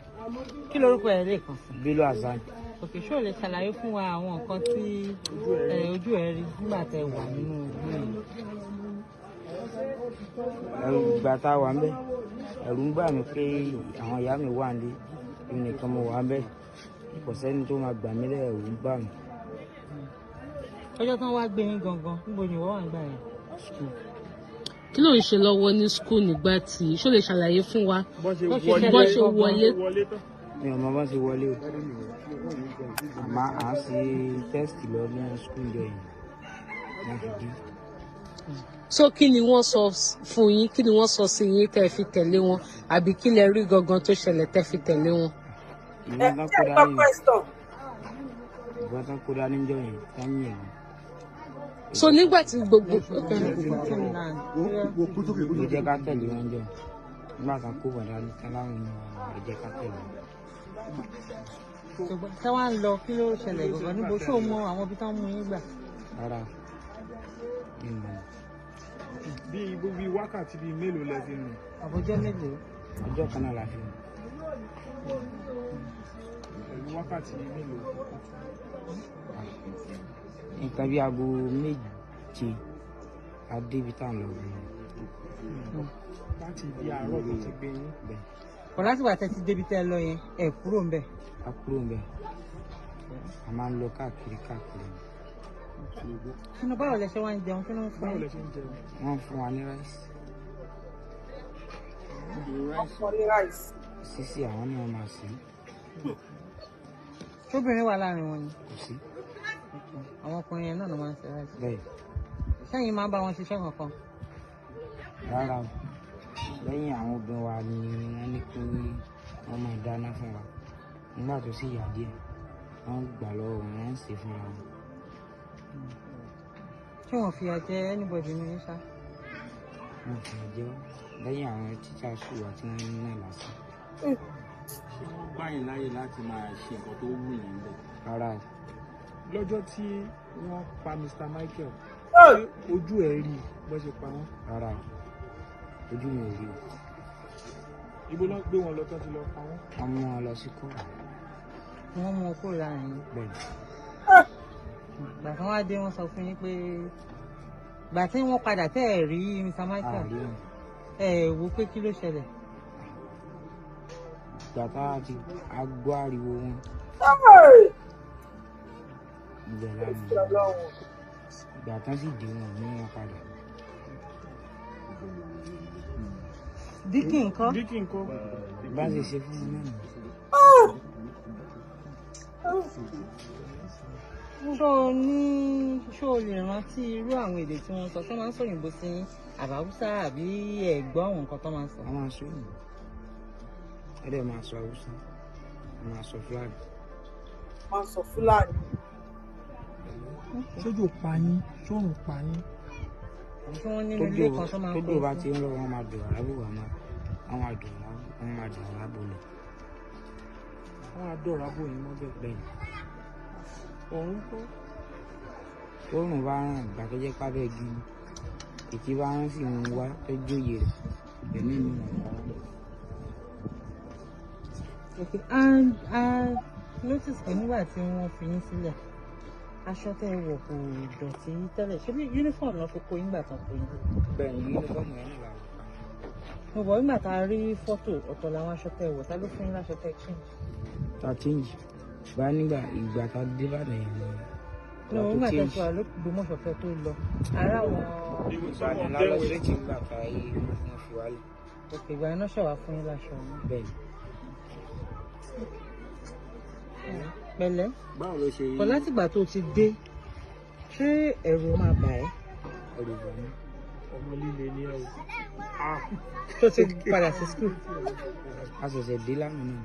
kí lorúkọ ẹ lẹ́ẹ̀kan sí? Bello Hasan. Okay, ṣó lè ṣàlàyé fún wa àwọn nǹkan tí ojú ẹ rí nígbà tẹ wà nínú igbó yìí? Ẹ̀rù, ìgbà tá a wà ń bẹ̀, ẹ̀rù ń bà mí pé àwọn ìyá mi wà nílé, èmi nìkan mo wà ń bẹ̀, kò sẹ́ni tó máa gbà mí lẹ̀, ẹ̀rù ń bà mí. Ọjọ́ tán wá gbé yín gangan, níbo ni ìwọ wà nígbà yẹn? School. Kí ló ń ṣe lọ́wọ́ ní school nígbà tí, ṣó lè ṣàlàyé fún wa bọ́n ṣe bó ṣe wọlé bó ṣe wọlé? Wọlé tán. Mi ò mọ bọ́n ṣe wọlé o, àmọ́ à ń ṣe test lọ ní school jọ yìí wọ́n fi dé. So kí ni wọ́n sọ fún yín, kí ni wọ́n sọ sí yín tẹ́ ẹ fi tẹ̀lé wọn, àbí kí lẹ rí gangan tó ṣẹlẹ̀ tẹ́ fi tẹ̀lé wọn? Ẹ Ìbọn tán ṣe kó gbọ́ dání question. Ìbọn tán kó dání jọ yẹn tán yìn mí. So nígbà tí gbogbo, okay. Ló jẹ́ ká tẹ̀lé wọn jọ nígbà tán kó bọ̀ dání tán láwọn èèyàn, ẹ jẹ́ ká tẹ̀lé wọn. Ṣùgbọ́n tí wọ́n á lọ, kí ló ṣẹlẹ̀ gangan níbo? Ṣó mọ àwọn ibi tán mú yín gbà? Rárá, mi ò mọ̀. Bí bí wákàtí bíi mélòó lẹ fi rìn? Àbójọ́ mélòó? Ọjọ́ kan náà la fi rìn. Pẹ̀lú wákàtí mélòó? Nǹkan bí aago 7 a débi tá à ń lọ gan. Láti ibi àárọ̀ tó ti gbé yín. Bẹ́ẹ̀. Kò látìgbà tẹ́ ti débi tẹ́ ẹ lọ yẹn, ẹ kúrò ń bẹ̀? A kúrò ń bẹ̀, a máa ń lọ káàkiri káàkiri. Kí báwo lẹ ṣe wá ń jẹun? Kí ló ń fún Báwo yín? lẹ ṣe ń jẹun? Wọ́n fún wa ní rice. Ọkọ ní rice. Sísè àwọn ni wọ́n máa sè é. Tóbìnrin wà láàrin wọn ni? Kò sí. Àwọn ọkùnrin yẹn náà ló máa ń ṣe rice? Bẹ́ẹ̀. Sẹ́yìn máa ń bá wọn ṣiṣẹ́ kankan? Rárá o, lẹ́yìn àwọn obìnrin wa ni wọ́n ní kí wọ́n máa dáná fún wa. Nígbà tó sì yà díẹ̀, wọ́n gbà lọ́wọ́ wọn, wọ́n ń sè é fúnra wọn. Tí wọ́n fìyà jẹ anybody ní ṣá? Wọn fìyà jẹ wá lẹ́yìn àwọn tíṣà sùn wá tí wọ́n ń nà lásán. Ṣé wọ́n gbà yín láyè láti máa ṣe nǹkan tó wù yín bẹ́ẹ̀? Rárá o. Lọ́jọ́ tí wọ́n pa Mr. Michael, ṣé ojú ẹ̀ rí bó ṣe pa wọ́n? Rárá o, ojú mi ò rí o. Ibo ló gbé wọn lọ tán ti lọ pa wọ́n? Wọ́n mú wọn lọ sí kóòtù. Wọ́n mú wọn kúrò láàrin yín? Bẹ́ẹ̀ ni. Ìgbà tí wọ́n á dé, wọ́n sọ fún yín pé ìgbà tí wọ́n padà tẹ́ ẹ̀ rí Mr. Michael, A rí wọn. ẹ wò pé kí ló ṣẹlẹ̀? Ìgbà tá a ti a gbọ́ ariwo wọn, ibẹ̀ la mọ̀. Ìgbà tán sì dé, wọn ò mú wọn padà. Díkì ńkọ́? Díkì ńkọ́? Bá ṣe ṣe fún wọn náà nìyẹn. Ṣó o ní, ṣó o lè rántí irú àwọn èdè tí wọ́n sọ? Tó máa ń sọ òyìnbó sí yín, àbí Haúsá, àbí ẹ gbọ́ àwọn nǹkan tó máa ń sọ? Wọ́n máa ń sọ òyìnbó, ẹ dẹ̀ máa sọ Haúsá, wọ́n máa sọ Fúlàní. Máa sọ Fúlàní. Ṣójò pa yín? Ṣóòrùn pa yín? Àbí tí wọ́n nínú ilé kan tó máa ń Tójò kó bá sí? ti ń rọ̀, wọ́n máa dọ̀rọ̀ lábò wá, máa wọ́n máa dọ̀rọ̀ wọ́n máa dọ̀rọ̀ lábò lọ. Wọ́n á dọ̀rọ̀ abò yín mọ́bẹ̀? Bẹ́ẹ̀ ni. Òun kọ́? Tóòrùn bá ràn, ìgbà tó jẹ́ pábẹ́ igi ni ètí bá rán sí òun wá tó jóye rẹ̀, ẹ̀mí mi mọ̀ ọ́. Okay, and I notice pé nígbà tí wọ́n fi yín sílẹ̀, aṣọ tẹ́ ẹ wọ̀ kò dọ̀tí tẹ́lẹ̀. Ṣé bí uniform náà fi kó yín gbà tán kó yín? Bẹ́ẹ̀ ni, uniform yẹn náà la wọ̀. Mo bọ̀ nígbà tá a rí fọ́tò, ọ̀tọ̀ làwọn aṣọ tẹ́ ẹ wọ̀. Ta ló fún yín láṣọ tẹ́ ẹ change? Ta change bá nígbà ìgbà tá a dé Ìbàdàn yẹn ni. No, nígbà tẹ́ ti wà l'Ógbómọ̀ṣọ́ kẹ́ tó lọ. Ará àwọn Ìbàdàn la lọ straight nígbà tá a yé wọn fi wálẹ̀. Òkè, ìgbà yẹn náà ṣẹ̀ wá fún yín láṣọ yín. Bẹ́ẹ̀ ni. Pẹ̀lẹ́. Báwo ló ṣe rí? Kọ̀ látìgbà tó ti dé, ṣé ẹ̀rù máa bà ẹ́? Ẹ̀rù bà mí. Ọmọ líle ni ẹ o. Tó ti padà sí school? A ṣẹ̀ṣẹ̀ dé lánàá náà.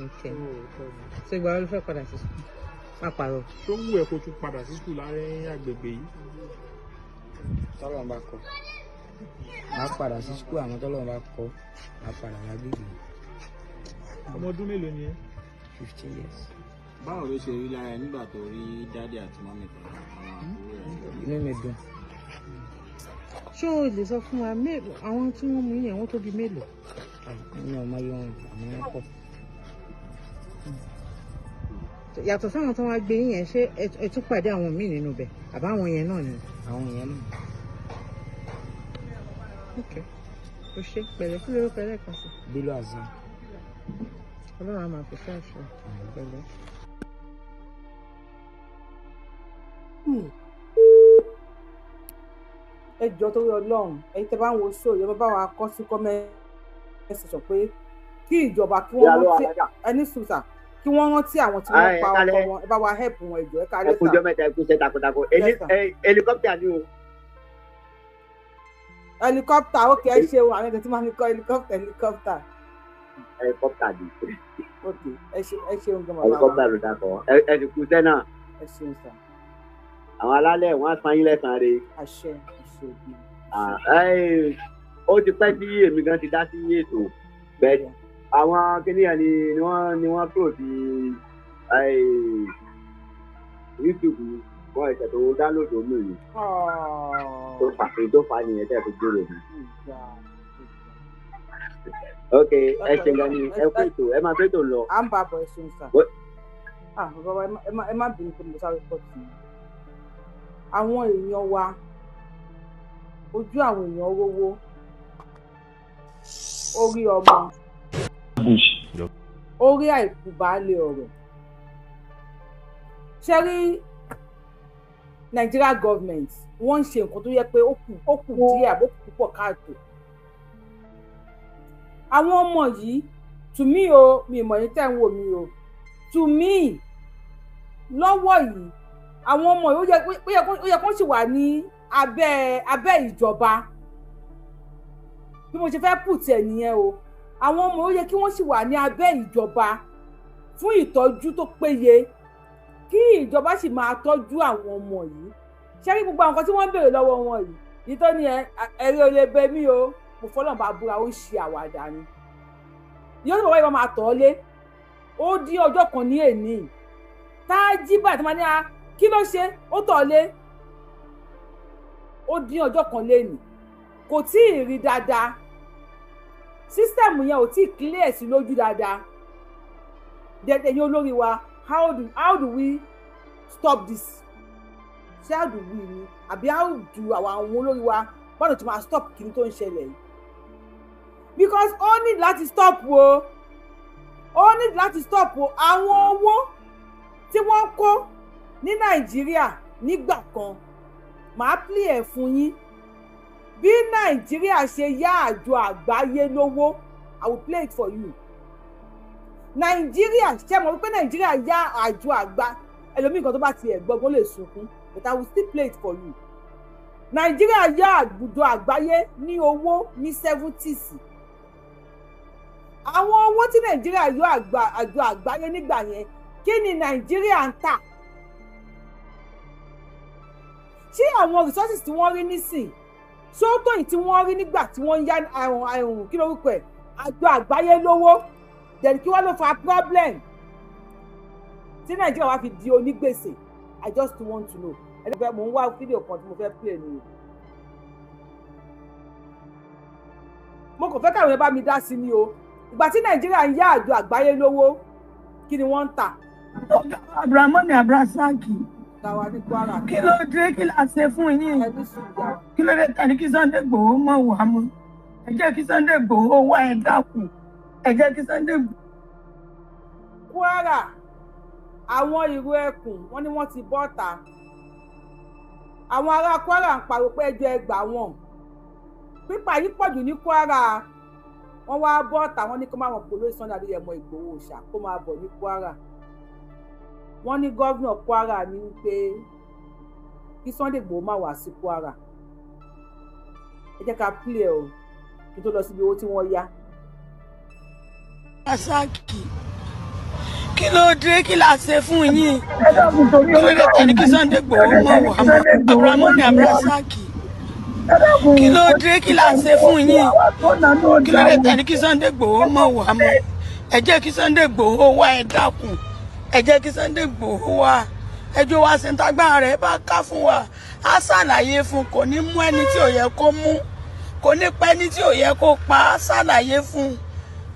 Okay. So ìgbà wo ló fẹ́ padà sí school? Má parọ́. Ṣó wù ẹ́ kó tún padà sí school láàárín agbègbè yìí? Tọ́lọ́run bá kọ, máa padà sí school, àmọ́ tọ́lọ́run bá kọ, máa padà lágbègbè. Ọmọ ọdún mélòó ni ẹ́? 15 years. Báwo ló ṣe rí lára ẹ nígbà tó rí daddy àti mummy pẹ̀lú àwọn àbúrò ẹ̀? Inú mi dùn. Ṣé o lè sọ fún wa àwọn tí wọ́n mú yẹn, wọ́n tó bí mélòó? Mi ò mọ iye wọn, àmọ́ wọ́n pọ̀. Yàtọ̀ sáwọn tó wá gbé yín yẹn, ṣé ẹ tún pàdé àwọn míì nínú ibẹ̀ àbáwọn yẹn náà ni? Àwọn yẹn náà. Ok, o ṣe, pẹ̀lẹ́. Kí lórúkọ ẹ lẹ́ẹ̀kan sí? Bello Hasan. Ọlọ́run á máa fi ṣọ́ ẹ̀ṣọ́, pẹ̀lẹ́. Ẹ jọ, torí Ọlọ́run, ẹ̀yin tẹ́ bá ń wo show yẹn, bá wa kọ sí comment section pé kí ìjọba kí wọ́n rántí ẹni sùsà, kí wọ́n rántí àwọn tí wọ́n pa ọkọ wọn. Ẹ bá wa help wọn, ẹ jọ̀ọ́. Ẹ káalẹ́. Ẹ kú ọjọ́ mẹ́ta, ẹ kú iṣẹ́ takuntakun. Helicopter ni o. Helicopter, ok, ẹ ṣeun. Àwọn ẹgbẹ́ tí wọ́n ní kọ́ helicopter, helicopter. Helicopter ni. Ok, ẹ ṣe, ẹ ṣeun gan, bàbá wa. Helicopter ló dàpọ̀. Ẹ sì kú iṣẹ́ náà. Ẹ ṣeun sir. Àwọn alálẹ̀ wọn á san yín lẹ́san rẹ̀. Àṣẹ, àṣẹ. Ó ti pẹ́ tí èmi gan ti dá sí ètò bẹ́ẹ̀. Àwọn kìnìyàn ni wọ́n close YouTube, wọn ẹ̀sẹ̀ tó download omi ni tó fà tó fà nìyẹn tẹ́ fi gbèrò mi. Ok, ẹ ṣe gan ni, ẹ kú ètò, ẹ máa fẹ́ tó lọ. À ń bá a bọ̀, ẹ ṣeun sir. Ah, bàbá wa, ẹ má bínú pé mo sáré pọ̀ tì í. Àwọn èèyàn wa, ojú àwọn èèyàn rówó orí ọmọ orí àìkú baálé ọ̀rọ̀. Ṣe rí Nigeria government, wọ́n ń ṣe nǹkan tó yẹ pé ó kù díẹ̀ àbó kù púpọ̀ káàtó. Àwọn ọmọ yìí, to me o, mi ìmọ̀ yín tẹ̀ ń wò mí o, to me lọ́wọ́ yìí, àwọn ọmọ yìí, ó yẹ kó sì wà ní abẹ́ ìjọba. Bí mo ṣe fẹ́ put ẹ̀ nìyẹn o. Àwọn ọmọ, ó yẹ kí wọ́n sì wà ní abẹ́ ìjọba fún ìtọ́jú tó péye, kí ìjọba sì máa tọ́jú àwọn ọmọ yìí. Ṣé rí gbogbo àwọn nǹkan tí wọ́n ń béèrè lọ́wọ́ wọn yìí? Yìí tó ní ẹ̀rí olè bẹ mí o, mo fọlọ́n bá búra, ó ń ṣe àwàdà ni. Yóò ní bàbá yìí máa tọ̀ ọ́ lé. Ó dín ọjọ́ kan ní èní. Tá a jí báyìí tó máa ní a kí ló ṣe? Ó tọ̀ ọ́ lé. Ó dín ọjọ́ kan lénìí. Kò tí ì rí dáadáa. Sísítẹ̀mù yẹn ò tí ì clear sí lójú dáadáa. Ẹ̀yin olórí wa, how do we stop this? Ṣé how do we ni? Àbí how do àwọn olórí wa bọ́dọ̀ tó máa stop kìíní tó ń ṣẹlẹ̀ yìí? Because ó ní láti stop o. Ó ní láti stop o. Àwọn owó tí wọ́n kó ní Nàìjíríà nígbà kan, màá play ẹ̀ fún yín. Bí Nàìjíríà ṣe yá àjọ àgbáyé lówó, I will play it for you. Nàìjíríà ṣe mọ̀ wípé Nàìjíríà yá àjọ àgbá, ẹlòmíì kan tó bá tiẹ̀ gbọ́gbọ́n lè sunkún, but I will still play it for you. Nàìjíríà yá àjọ àgbáyé ní owó ní 70s. Àwọn owó tí Nàìjíríà yọ àjọ àgbáyé nígbà yẹn, kí ni Nàìjíríà ń tà? Ṣé àwọn resources tí wọ́n rí nísìn sótò yìí tí wọ́n rí nígbà tí wọ́n ń yá àrùn kí lórúkọ ẹ̀ àjọ àgbáyé lówó? Then kí wọ́n ló fa problem tí Nàìjíríà wá fi di onígbèsè? I just want to know. Ẹni fẹ́ mò ń wá fídíò kan tí mo fẹ́ play ni o. Mo kàn fẹ́ káwọn yẹn bá mi dá sí ni o. Ìgbà tí Nàìjíríà ń yá àjọ àgbáyé lówó, kí ni wọ́n ń tà? Abdulrahman Abdulrasaki, kí ló dé? Kí la ṣe fún yín? Kí ló dé tani kí Sunday Igboho mọ̀ wá mọ́? Ẹ jẹ́ kí Sunday Igboho wá, ẹ dákun, ẹ jẹ́ kí Sunday Igboho. Kwara, àwọn ìró ẹkùn wọ́n ní wọ́n ti bọ́ta. Àwọn ará Kwara ń pariwo pé ẹjọ́ ẹ gbà wọ́n, pípa yìí pọ̀jù ní Kwara. Wọ́n wá bọ́ta, wọ́n ní kó máa wọ̀n pòló Sunday Adéyẹmọ Ìgbòho Òòṣà kó máa bọ̀ ní Kwara. Wọ́n ní gómìnà Kwara ní pé kí Sunday Igboho má wá sí Kwara. Ẹ jẹ́ ká play o kí n tó lọ síbi owó tí wọ́n yá. Rasaki, kí ló dé? Kí la ṣe fún yín? Kí ló dé tani kí Sunday Igboho mọ̀ wá mọ́? Abdulrahman Abdulrasaki, kí ló dé? Kí la ṣe fún yín? Kí ló dé tani kí Sunday Igboho mọ̀ wá mọ́? Ẹ jẹ́ kí Sunday Igboho wá, ẹ dákun, ẹ jẹ́ kí Sunday Igboho wá. Ẹjọ́ wa ṣèǹtàgbà rẹ̀ bá ká fún wa, á ṣàlàyé fún, kò ní mú ẹni tí ò yẹ kó mú, kò ní pa ẹni tí ò yẹ kó pa, á ṣàlàyé fún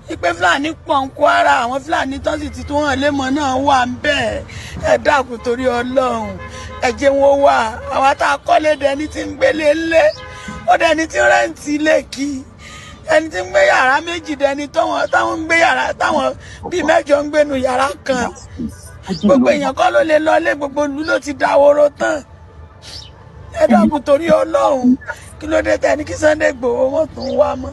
ipe Fúlàní pọ̀ ń Kwara, àwọn Fúlàní tó sì ti tó hàn lémọ̀ náà wà ń bẹ́ẹ̀. Ẹ dákun torí Ọlọ́run, ẹ jẹ́ wọn wà. Àwa tá a kọ́lé dẹni tí ń gbélé ńlé, ó dẹni tí ń rẹ́ǹtì ilé kí, ẹni tí ń gbé yàrá méjì dẹni táwọn ń gbé yàrá táwọn bíi mẹ́jọ ń gbénu yàrá kan. Gbogbo èèyàn kọ́ ló lè lọlé, gbogbo ìlú ló ti dáwóró tán. Ẹ dákun torí Ọlọ́run, kí ló dé tẹ ní kí Sunday Igboho wọn tún wá mọ́?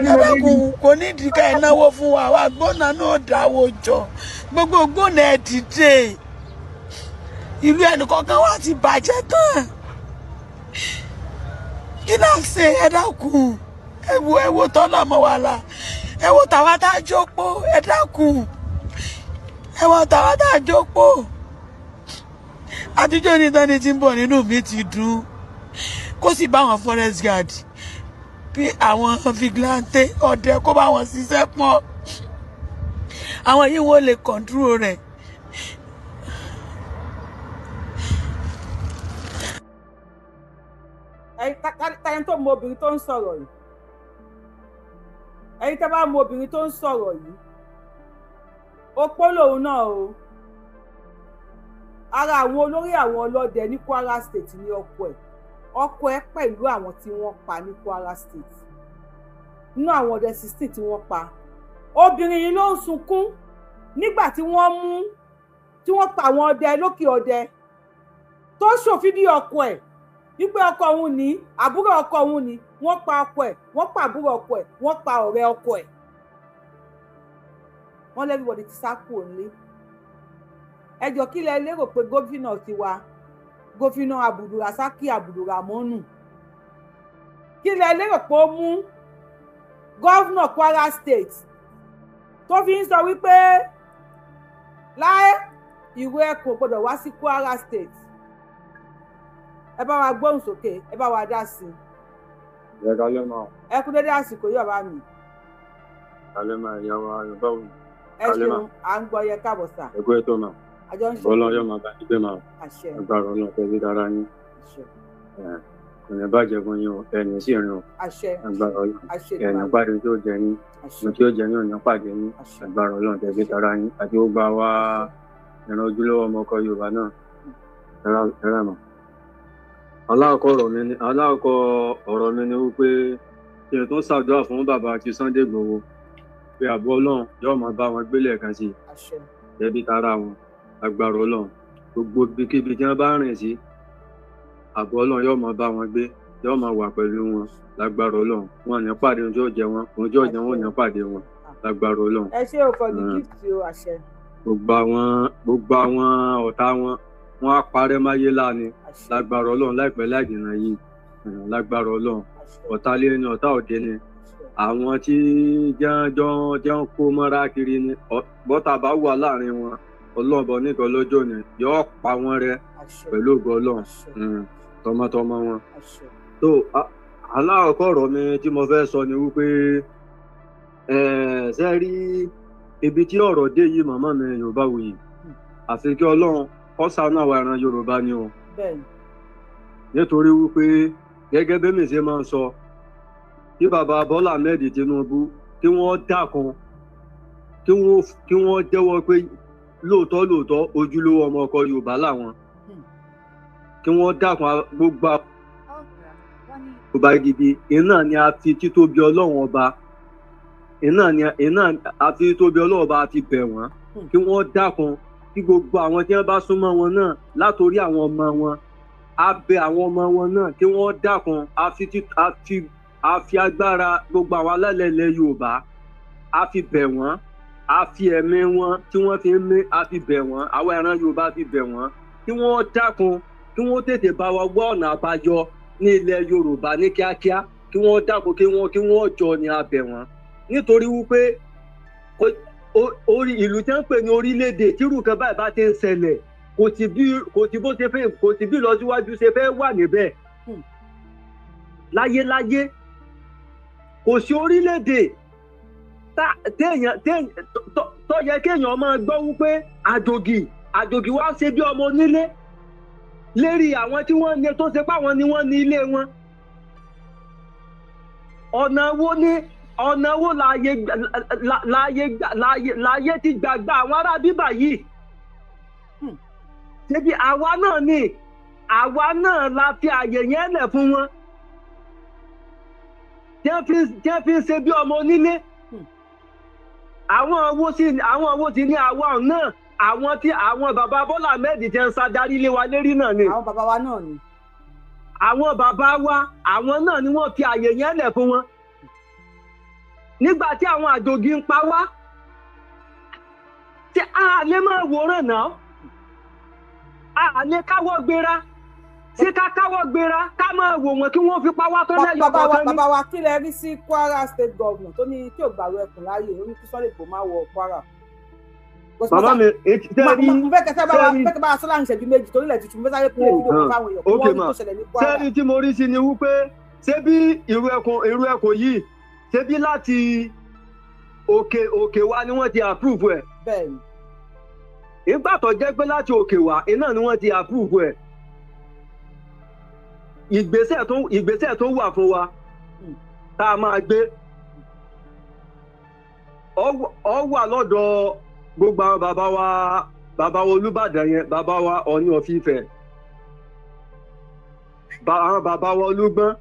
Ẹ dákun, kò ní ìdíkà ẹ náwó fún wa, wa gbóná náà dáwó jọ, gbogbo gbóná ẹ dìde, ìlú ẹnìkọ̀ọ̀kan wa ti bàjẹ́ tán. Kí náà ṣe? Ẹ dákun, ẹ wo ẹ wo tọ́lọ̀ mọ́ wa la, ẹ wo tàwa tá a jókòó, ẹ dákun, ẹ wo tàwa tá a jókòó. Àtijọ́ ní tani tí ń bọ̀ nínú mi ti dùn, kó sì bá àwọn forest guard bí àwọn vigilante ọdẹ kó bá wọn ṣiṣẹ́ pọ̀, àwọn yìí wọ́n lè control rẹ̀. Ẹ̀yin tó mọ obìnrin tó ń sọ̀rọ̀ yìí, ẹ̀yin tẹ́ bá mọ obìnrin tó ń sọ̀rọ̀ yìí, opó lòun náà o. Ara àwọn olórí àwọn ọlọ́dẹ ní Kwara State ní ọkọ ẹ̀, ọkọ ẹ̀ pẹ̀lú àwọn tí wọ́n pa ní Kwara State. Nínú àwọn ọdẹ 16 tí wọ́n pa, obìnrin yìí ló ń sunkún nígbà tí wọ́n mú tí wọ́n pa àwọn ọdẹ lókè ọdẹ, tó ṣòfídìí ọkọ ẹ̀ wípé ọkọ òun ní, àbúrò ọkọ òun ní, wọ́n pa ọkọ ẹ̀, wọ́n pa àbúrò ọkọ ẹ̀, wọ́n pa ọ̀rẹ́ ọkọ ẹ̀. Wọ́n lẹ́bíbọ̀dì ti sá kúrò nílé. Ẹ jọ̀ọ́, kí lẹ lérò pé gómìnà tiwa, gómìnà Abdulrasaki Abdulramonu, kí lẹ lérò pé ó mú gọ́vnà Kwara State tó fi ń sọ wípé láé ìwé ẹkùn gbọ́dọ̀ wá sí Kwara State? Ẹ bá wa gbóhùn sókè, ẹ bá wa dá sí i. Ẹ kálẹ́ máa. Ẹ kú dédé àsìkò yìí, bàbá mi. Kálẹ́ máa, ìyá wa Yorùbá wù. Ẹ ṣeun, à ń gbọ́ yẹ, káàbọ̀ sà. Ẹ kú ètò náà. Àjọ ń ṣe. Ọlọ́run yóò máa bá yín gbé máa. Àṣẹ. Agbára Ọlọ́run tẹ́bí dára yín. Àṣẹ. Kò ní bàjẹ́ fún yín o, ẹ̀yìn sì rìn o. Àṣẹ. Agbára Ọlọ́run. Àṣẹ. Ẹ̀yìn pàdé tí ó jẹ yín. Mo tí ó jẹ yín ò ní pàdé yín. Agbára Ọlọ́run tẹ́bí dára yín. Àti ó gba wá ìran ojúlówó ọmọ ọkọ Yorùbá náà. Ẹ̀rọ mọ̀. Aláàkọ́ ọ̀rọ̀ mi ni wípé kí n tún ṣàdúrà fún bàbá àti Sunday Igboho pé àbọ̀ Ọlọ́run yóò máa bá wọn gbélé ẹ̀kan sí i, ẹbí tara wọn, agbára Ọlọ́run, gbogbo ibikíbi tí wọ́n bá rìn sí, àbọ̀ Ọlọ́run yóò máa bá wọn gbé, yóò máa wà pẹ̀lú wọn lágbára Ọlọ́run. Wọn ní pàdé ohun tí ó jẹ wọn, ohun tí ó jẹ wọn ò ní pàdé wọn lágbára Ọlọ́run. Ẹ ṣé o for the gift o, àṣẹ. Gbogbo àwọn ọ̀tá wọn, wọn á parẹ́ máyé láàánú lágbára Ọlọ́run láìpẹ́ láìjìnà yìí lágbára Ọlọ́run. Ọ̀tá lé ní ọ̀tá òde ni àwọn tí jẹ́ ń kó mọ́ra kiri ni, bọ́tà bá wà láàrin wọn, Ọlọ́run bọ̀ nìkan lọ́jọ́ ni yóò pa wọ́n rẹ́ pẹ̀lú ògo Ọlọ́run tọmọtọmọ wọn. Tó alákọ̀ọ́kọ́ ọ̀rọ̀ mi tí mo fẹ́ sọ ni wípé ṣe rí ibi tí ọ̀rọ̀ dé yìí, màmá mi Yorùbáwùyí, àfi kí Ọlọ́run kó ṣàánú àwa ìran Yorùbá ni o. Nítorí wípé gẹ́gẹ́ bí mi ṣe máa ń sọ, kí bàbá Bọ́lá Ahmed Tinubu kí wọ́n dákun, kí wọ́n jẹ́wọ́ pé lóòótọ́ lóòótọ́ ojúlówó ọmọ ọkọ Yorùbá làwọn, kí wọ́n dákun gbogbo Yorùbá gidi. Iná ni a fi títóbi Ọlọ́run ọba, iná a fi títóbi Ọlọ́run ọba a fi bẹ̀ wọ́n, kí wọ́n dákun, kí gbogbo àwọn tí wọ́n bá súnmọ́ wọn náà látòrí àwọn ọmọ wọn, a bẹ̀ àwọn ọmọ wọn náà kí wọ́n dákun, a fi agbára gbogbo àwọn alálẹ̀ ilẹ̀ Yorùbá a fi bẹ̀ wọ́n, a fi ẹ̀mí wọn tí wọ́n fi ń mí a fi bẹ̀ wọ́n, àwọn ẹran Yorùbá fi bẹ̀ wọ́n, kí wọ́n dákun, kí wọ́n tètè bá wa wá ọ̀nà àbáyọ ní ilẹ̀ Yorùbá ní kíákíá, kí wọ́n dákun, kí wọ́n jọ ni a bẹ̀ wọ́n. Nítorí wípé orí ìlú tí wọ́n ń pè ní orílẹ̀-èdè tírú kan báyìí bá ti ń ṣẹlẹ̀, kò sí bó ṣe fẹ́, kò sí bí ìlọsíwájú ṣe fẹ́ wà níbẹ̀ láyéláyé. Kò sí orílẹ̀-èdè tó yẹ kéèyàn máa gbọ́ wípé àjògì wá ṣe bí ọmọ onílé lérí àwọn tí wọ́n ní, tó ṣe páwọn ni wọ́n ní ilé wọn. Ọ̀nà wo láàyè ti gbàgbà àwọn ará bíbà yìí? Ṣebí àwa náà ni, àwa náà la fi àyè yẹn lẹ̀ fún wọn tí wọ́n fi ń ṣe bí ọmọ onílé. Àwọn owó ti ní àwa náà, àwọn tí àwọn bàbá Bọ́lá Ahmed ti ń ṣàdarí lé wa lérí náà ni. Àwọn bàbá wa náà ni. Àwọn bàbá wa, àwọn náà ni wọ́n fi àyè yẹn lẹ̀ fún wọn. Nígbà tí àwọn àjògì ń pa wá, tí a lè máa wòran náà, a lè káwọ́ gbéra, ṣé ká káwọ́ gbéra ká máa wò wọ́n kí wọ́n fi pa wá tó lẹ́yọ̀ kọ̀ọ̀kan ní. Bàbá wa, kí lẹ rí sí Kwara State Governor tó ní tí ò gbàrú ẹkùn láàyè, ó ní kí Sunday Igboho má wọ Kwara. Bàbá mi, tẹ́rí mo fẹ́ kẹsẹ́ bá wa sọ́lá ìṣẹ́jú méjì torí ilẹ̀ tuntun, mo fẹ́ sáré pílẹ̀ fídíò kan fáwọn èèyàn kí wọ́n rí tó ṣẹlẹ̀ ní Kwara. Tẹ́rí tí mo rí sí ni wípé ṣé bí irú ẹkùn yìí, ṣé bí láti òkè wá ni wọ́n ti approve ẹ̀. Bẹ́ẹ̀ni. Ìgbà tó jẹ́ pé láti òkè wá iná ni wọ́n ti approve ẹ̀. Ìgbésẹ̀ tó wà fún wa tá a máa gbé ọ wà lọ́dọ̀ gbogbo àwọn bàbá wa Olúbàdàn yẹn, bàbá wa Ọọ̀ni of Ifẹ̀, àwọn bàbá wa Olúgbọ́n,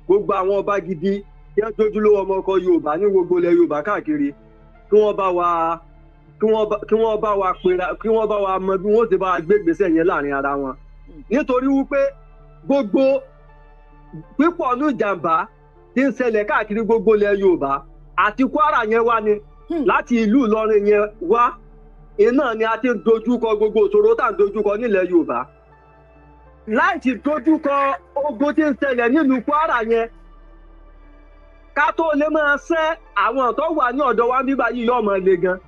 gbogbo àwọn ọba gidi tí wọ́n jójúlówó ọmọ ọkọ Yorùbá ní gbogbo ilẹ̀ Yorùbá káàkiri, kí wọ́n bá wa pera, kí wọ́n bá wa mọ bí wọ́n ti bá wa gbé ìgbésẹ̀ yẹn láàrin ara wọn. Nítorí wípé gbogbo pípọ̀ ní ìjàmbá tí ń ṣẹlẹ̀ káàkiri gbogbo ilẹ̀ Yorùbá àti Kwara yẹn wá ni, láti ìlú Ìlọrin yẹn wá, iná ni a ti ń dojúkọ gbogbo ìṣòro tá à ń dojúkọ nílẹ̀ Yorùbá. Láì ti dojúkọ ogun tí ń ṣẹlẹ̀ nílùú Kwara yẹn, ká tó lè máa ṣẹ́ àwọn tó wà ní ọ̀dọ̀ wa bíbá yìí yóò máa le gan,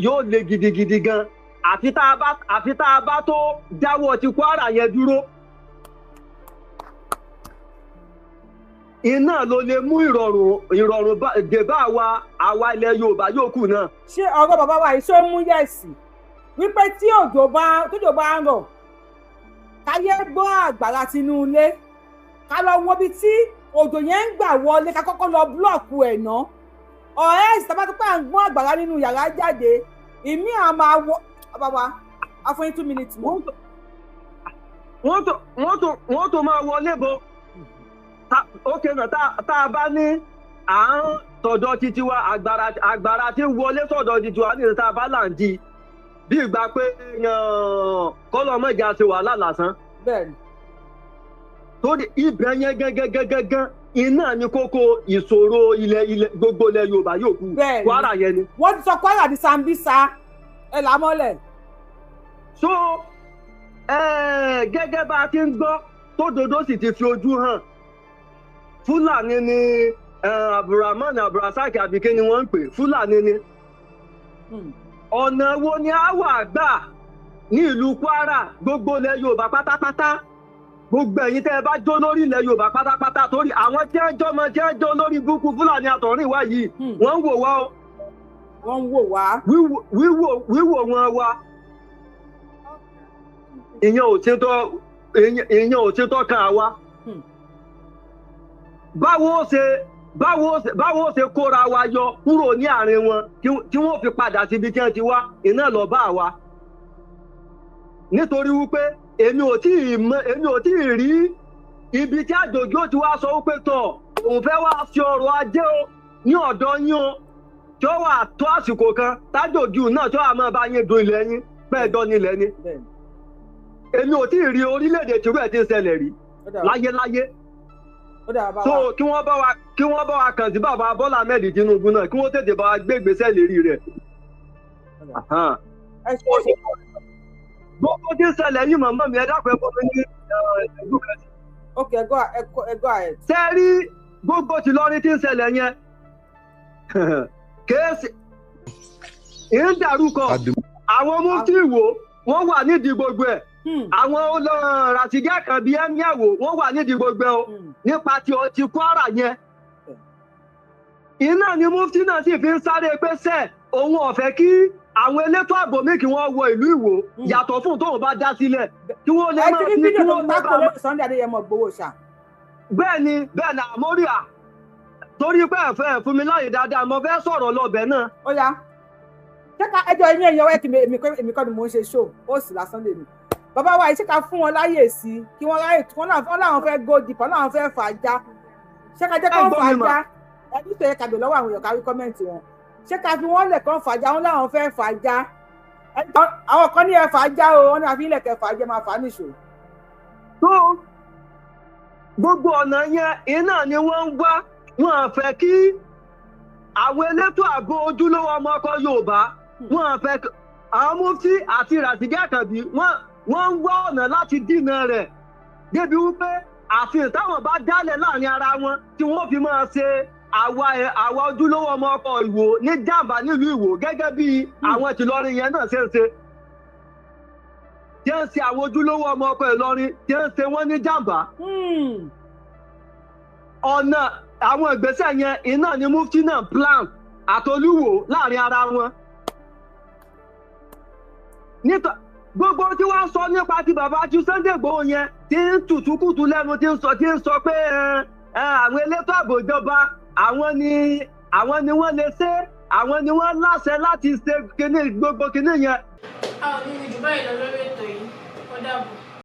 yóò le gidigidi gan. Àfi tá a bá tó dáwọ́ ti Kwara yẹn dúró, iná ló lè mú ìrọ̀rùn dé bá àwa ilẹ̀ Yorùbá yòókù náà. Ṣé ọ̀rọ̀ bàbá wa yìí ṣó mú yẹ̀sì wípé tí òjò bá ń rọ̀ káyé gbọ́ àgbàrá tinú ilé, ká lọ wo ibi tí òjò yẹn ń gbà wọlé, ká kọ́kọ́ lọ búlọ̀kù ẹ̀ ná. Ọ̀rẹ́ ìsìtàbá tó pà ń gbọ́n àgbàrá nínú yàrá jáde, ìmí à máa wọ bàbá àfọyín 2 minutes mọ́. Wọ́n tó máa wọlé bọ̀. Ókè náà, tá a bá ní à ń tọ̀dọ̀ títí wa, àgbàrá tí ń wọlé sọ̀dọ̀ títí wa ní ìta bá là ń di bí ìgbà pé kọ́lọ́ mọ̀jà ṣe wàhálà lásán. Bẹ́ẹ̀ni. Torí ibẹ̀ yẹn gángan iná ni kókó ìṣòro ilẹ̀ gbogbo ilẹ̀ Yorùbá yòókù. Kwara yẹn ni. Wọ́n ti sọ Kwara di Sambisa, ẹ là á mọ́lẹ̀. So gẹ́gẹ́ bá a ti ń gbọ́ tódodo sì ti fi ojú hàn, Fúlàní ni Abdulrahman Abdulrasaq àbíké ni wọ́n ń pè, Fúlàní ni. Ọ̀nà wo ni a wà gbà ní ìlú Kwara gbogbo ilẹ̀ Yorùbá pátápátá, gbogbo ẹ̀yin tẹ́ ẹ bá jó lórí ilẹ̀ Yorùbá pátápátá, torí àwọn tí wọ́n jọmọ tí wọ́n jó lórí búkú Fúlàní àtọ̀rìn wá yìí, wọ́n ń wò wá o. Wọ́n ń wò wá. Wíwò wọn wá. Ìyẹn ò ṣe tọ́ kan àwa. Báwo ṣe kóra wa yọ kúrò ní àárín wọn tí wọ́n fi padà síbi tí wọ́n ti wá, iná lọ bá wa. Nítorí wípé èmi ò tí ì rí ibi tí àjòjì ó ti wá sọ wípé tọ̀ òun fẹ́ wá ṣe ọrọ̀ ajé o ní ọ̀dọ̀ yín o, tí ó wà tó àsìkò kan tájòjì náà tí ó wà máa bá yín dun ilẹ̀ yín bẹ́ẹ̀ dán nílẹ̀ ni. Èmi ò tí ì rí orílẹ̀-èdè tìrú ẹ̀ ti ń ṣẹlẹ̀ rí láyéláyé. So kí wọ́n bá wa kàn sí bàbá Bọ́lá Ahmed Tinubu náà, kí wọ́n tètè bá wa gbé ìgbésẹ̀ lérí rẹ̀. Gbogbo tí ń ṣẹlẹ̀ yìí màmá mi, ẹ dákun ẹ fún mi ní ẹgbẹ́ kan. Ok, ẹ go ahead. Ṣé rí gbogbo tí lọrin tí ń ṣẹlẹ̀ yẹn, kéèsì ń dàrúkọ àwọn mufti Ìwó, wọ́n wà nídìí gbogbo ẹ̀. Àwọn Ràṣídì Àkànbí ẹ̀míàwó wọ́n wà nídìí gbogbo ẹ̀ o, nípa ti Kwara yẹn. Iná ni mufti náà sì fi ń sáré pé sẹ́ òun ò fẹ́ kí àwọn elétò ààbò mi kí wọ́n wọ ìlú Ìwó yàtọ̀ fún tóun bá dá sílẹ̀ kí wọ́n lè máa fi kí wọ́n lè bá. Sunday Adéyẹmọ Ìgbòho ṣá. Bẹ́ẹ̀ni àmóríà, torí pé ẹ̀fẹ́ fún mi láyè dáadáa, mo fẹ́ sọ̀rọ̀ lọ́bẹ̀ náà. Ó yá, ṣé ká ẹjọ́ ilé ẹ̀yọ́ ẹ̀ kí èmi kọ́ ni mò ń ṣe show ó sì lásán lèmi. Bàbá wa yìí, ṣé ká fún wọn láyè sí kí wọ́n ráyè, wọ́n láwọn fẹ́ go deep, wọ́n láwọn fẹ́ fà á já, ṣé ká jẹ́ kó fà á já? Ẹni tó yẹ ká bè lọ́wọ́ àwọn èèyàn kárí kọ́mẹ́ǹtì wọn. Ṣé ká fi wọ́n lẹ̀ kán fà á já? Wọ́n láwọn fẹ́ fà á já. Àwọn kan ní ẹ fà á já o, wọ́n ní àfi ilẹ̀ kẹ fà á jẹ́, máa fà á nìṣó. Tó gbogbo ọ̀nà yẹn iná ni wọ́n ń wá, wọ́n fẹ́ kí àwọn elétò ààbò ojúlówó ọmọ ọkọ Yorùbá, wọ́n fẹ́ àwọn mufti àti Ràṣídì Àkànbí, wọ́n ń wá ọ̀nà láti dínà rẹ̀ débi wípé àfihàn táwọn bá dálẹ̀ láàrin ara wọn tí wọ́n fi máa ṣe àwa ojúlówó ọmọ ọkọ Ìwó ní jàǹbá nílùú Ìwó, gẹ́gẹ́ bí àwọn tìlọrin yẹn náà ṣe ń ṣe, tí ń ṣe àwọn ojúlówó ọmọ ọkọ Ìlọrin tí ń ṣe wọ́n ní jàǹbá. Ọ̀nà àwọn ìgbésẹ̀ yẹn iná ni mufti náà plan àtolúwo láàrin ara wọn. Gbogbo tí wọ́n sọ nípa ti bàbá ju Sunday Igboho yẹn tí ń tùtùkùtù lẹ́nu, tí ń sọ pé àwọn elétò ààbò ìjọba àwọn ni wọ́n lè ṣe, àwọn ni wọ́n láṣẹ láti ṣe kíní gbogbo kíní yẹn. A ò ní jù báyìí lọ lórí ètò yìí, ó dàbọ̀.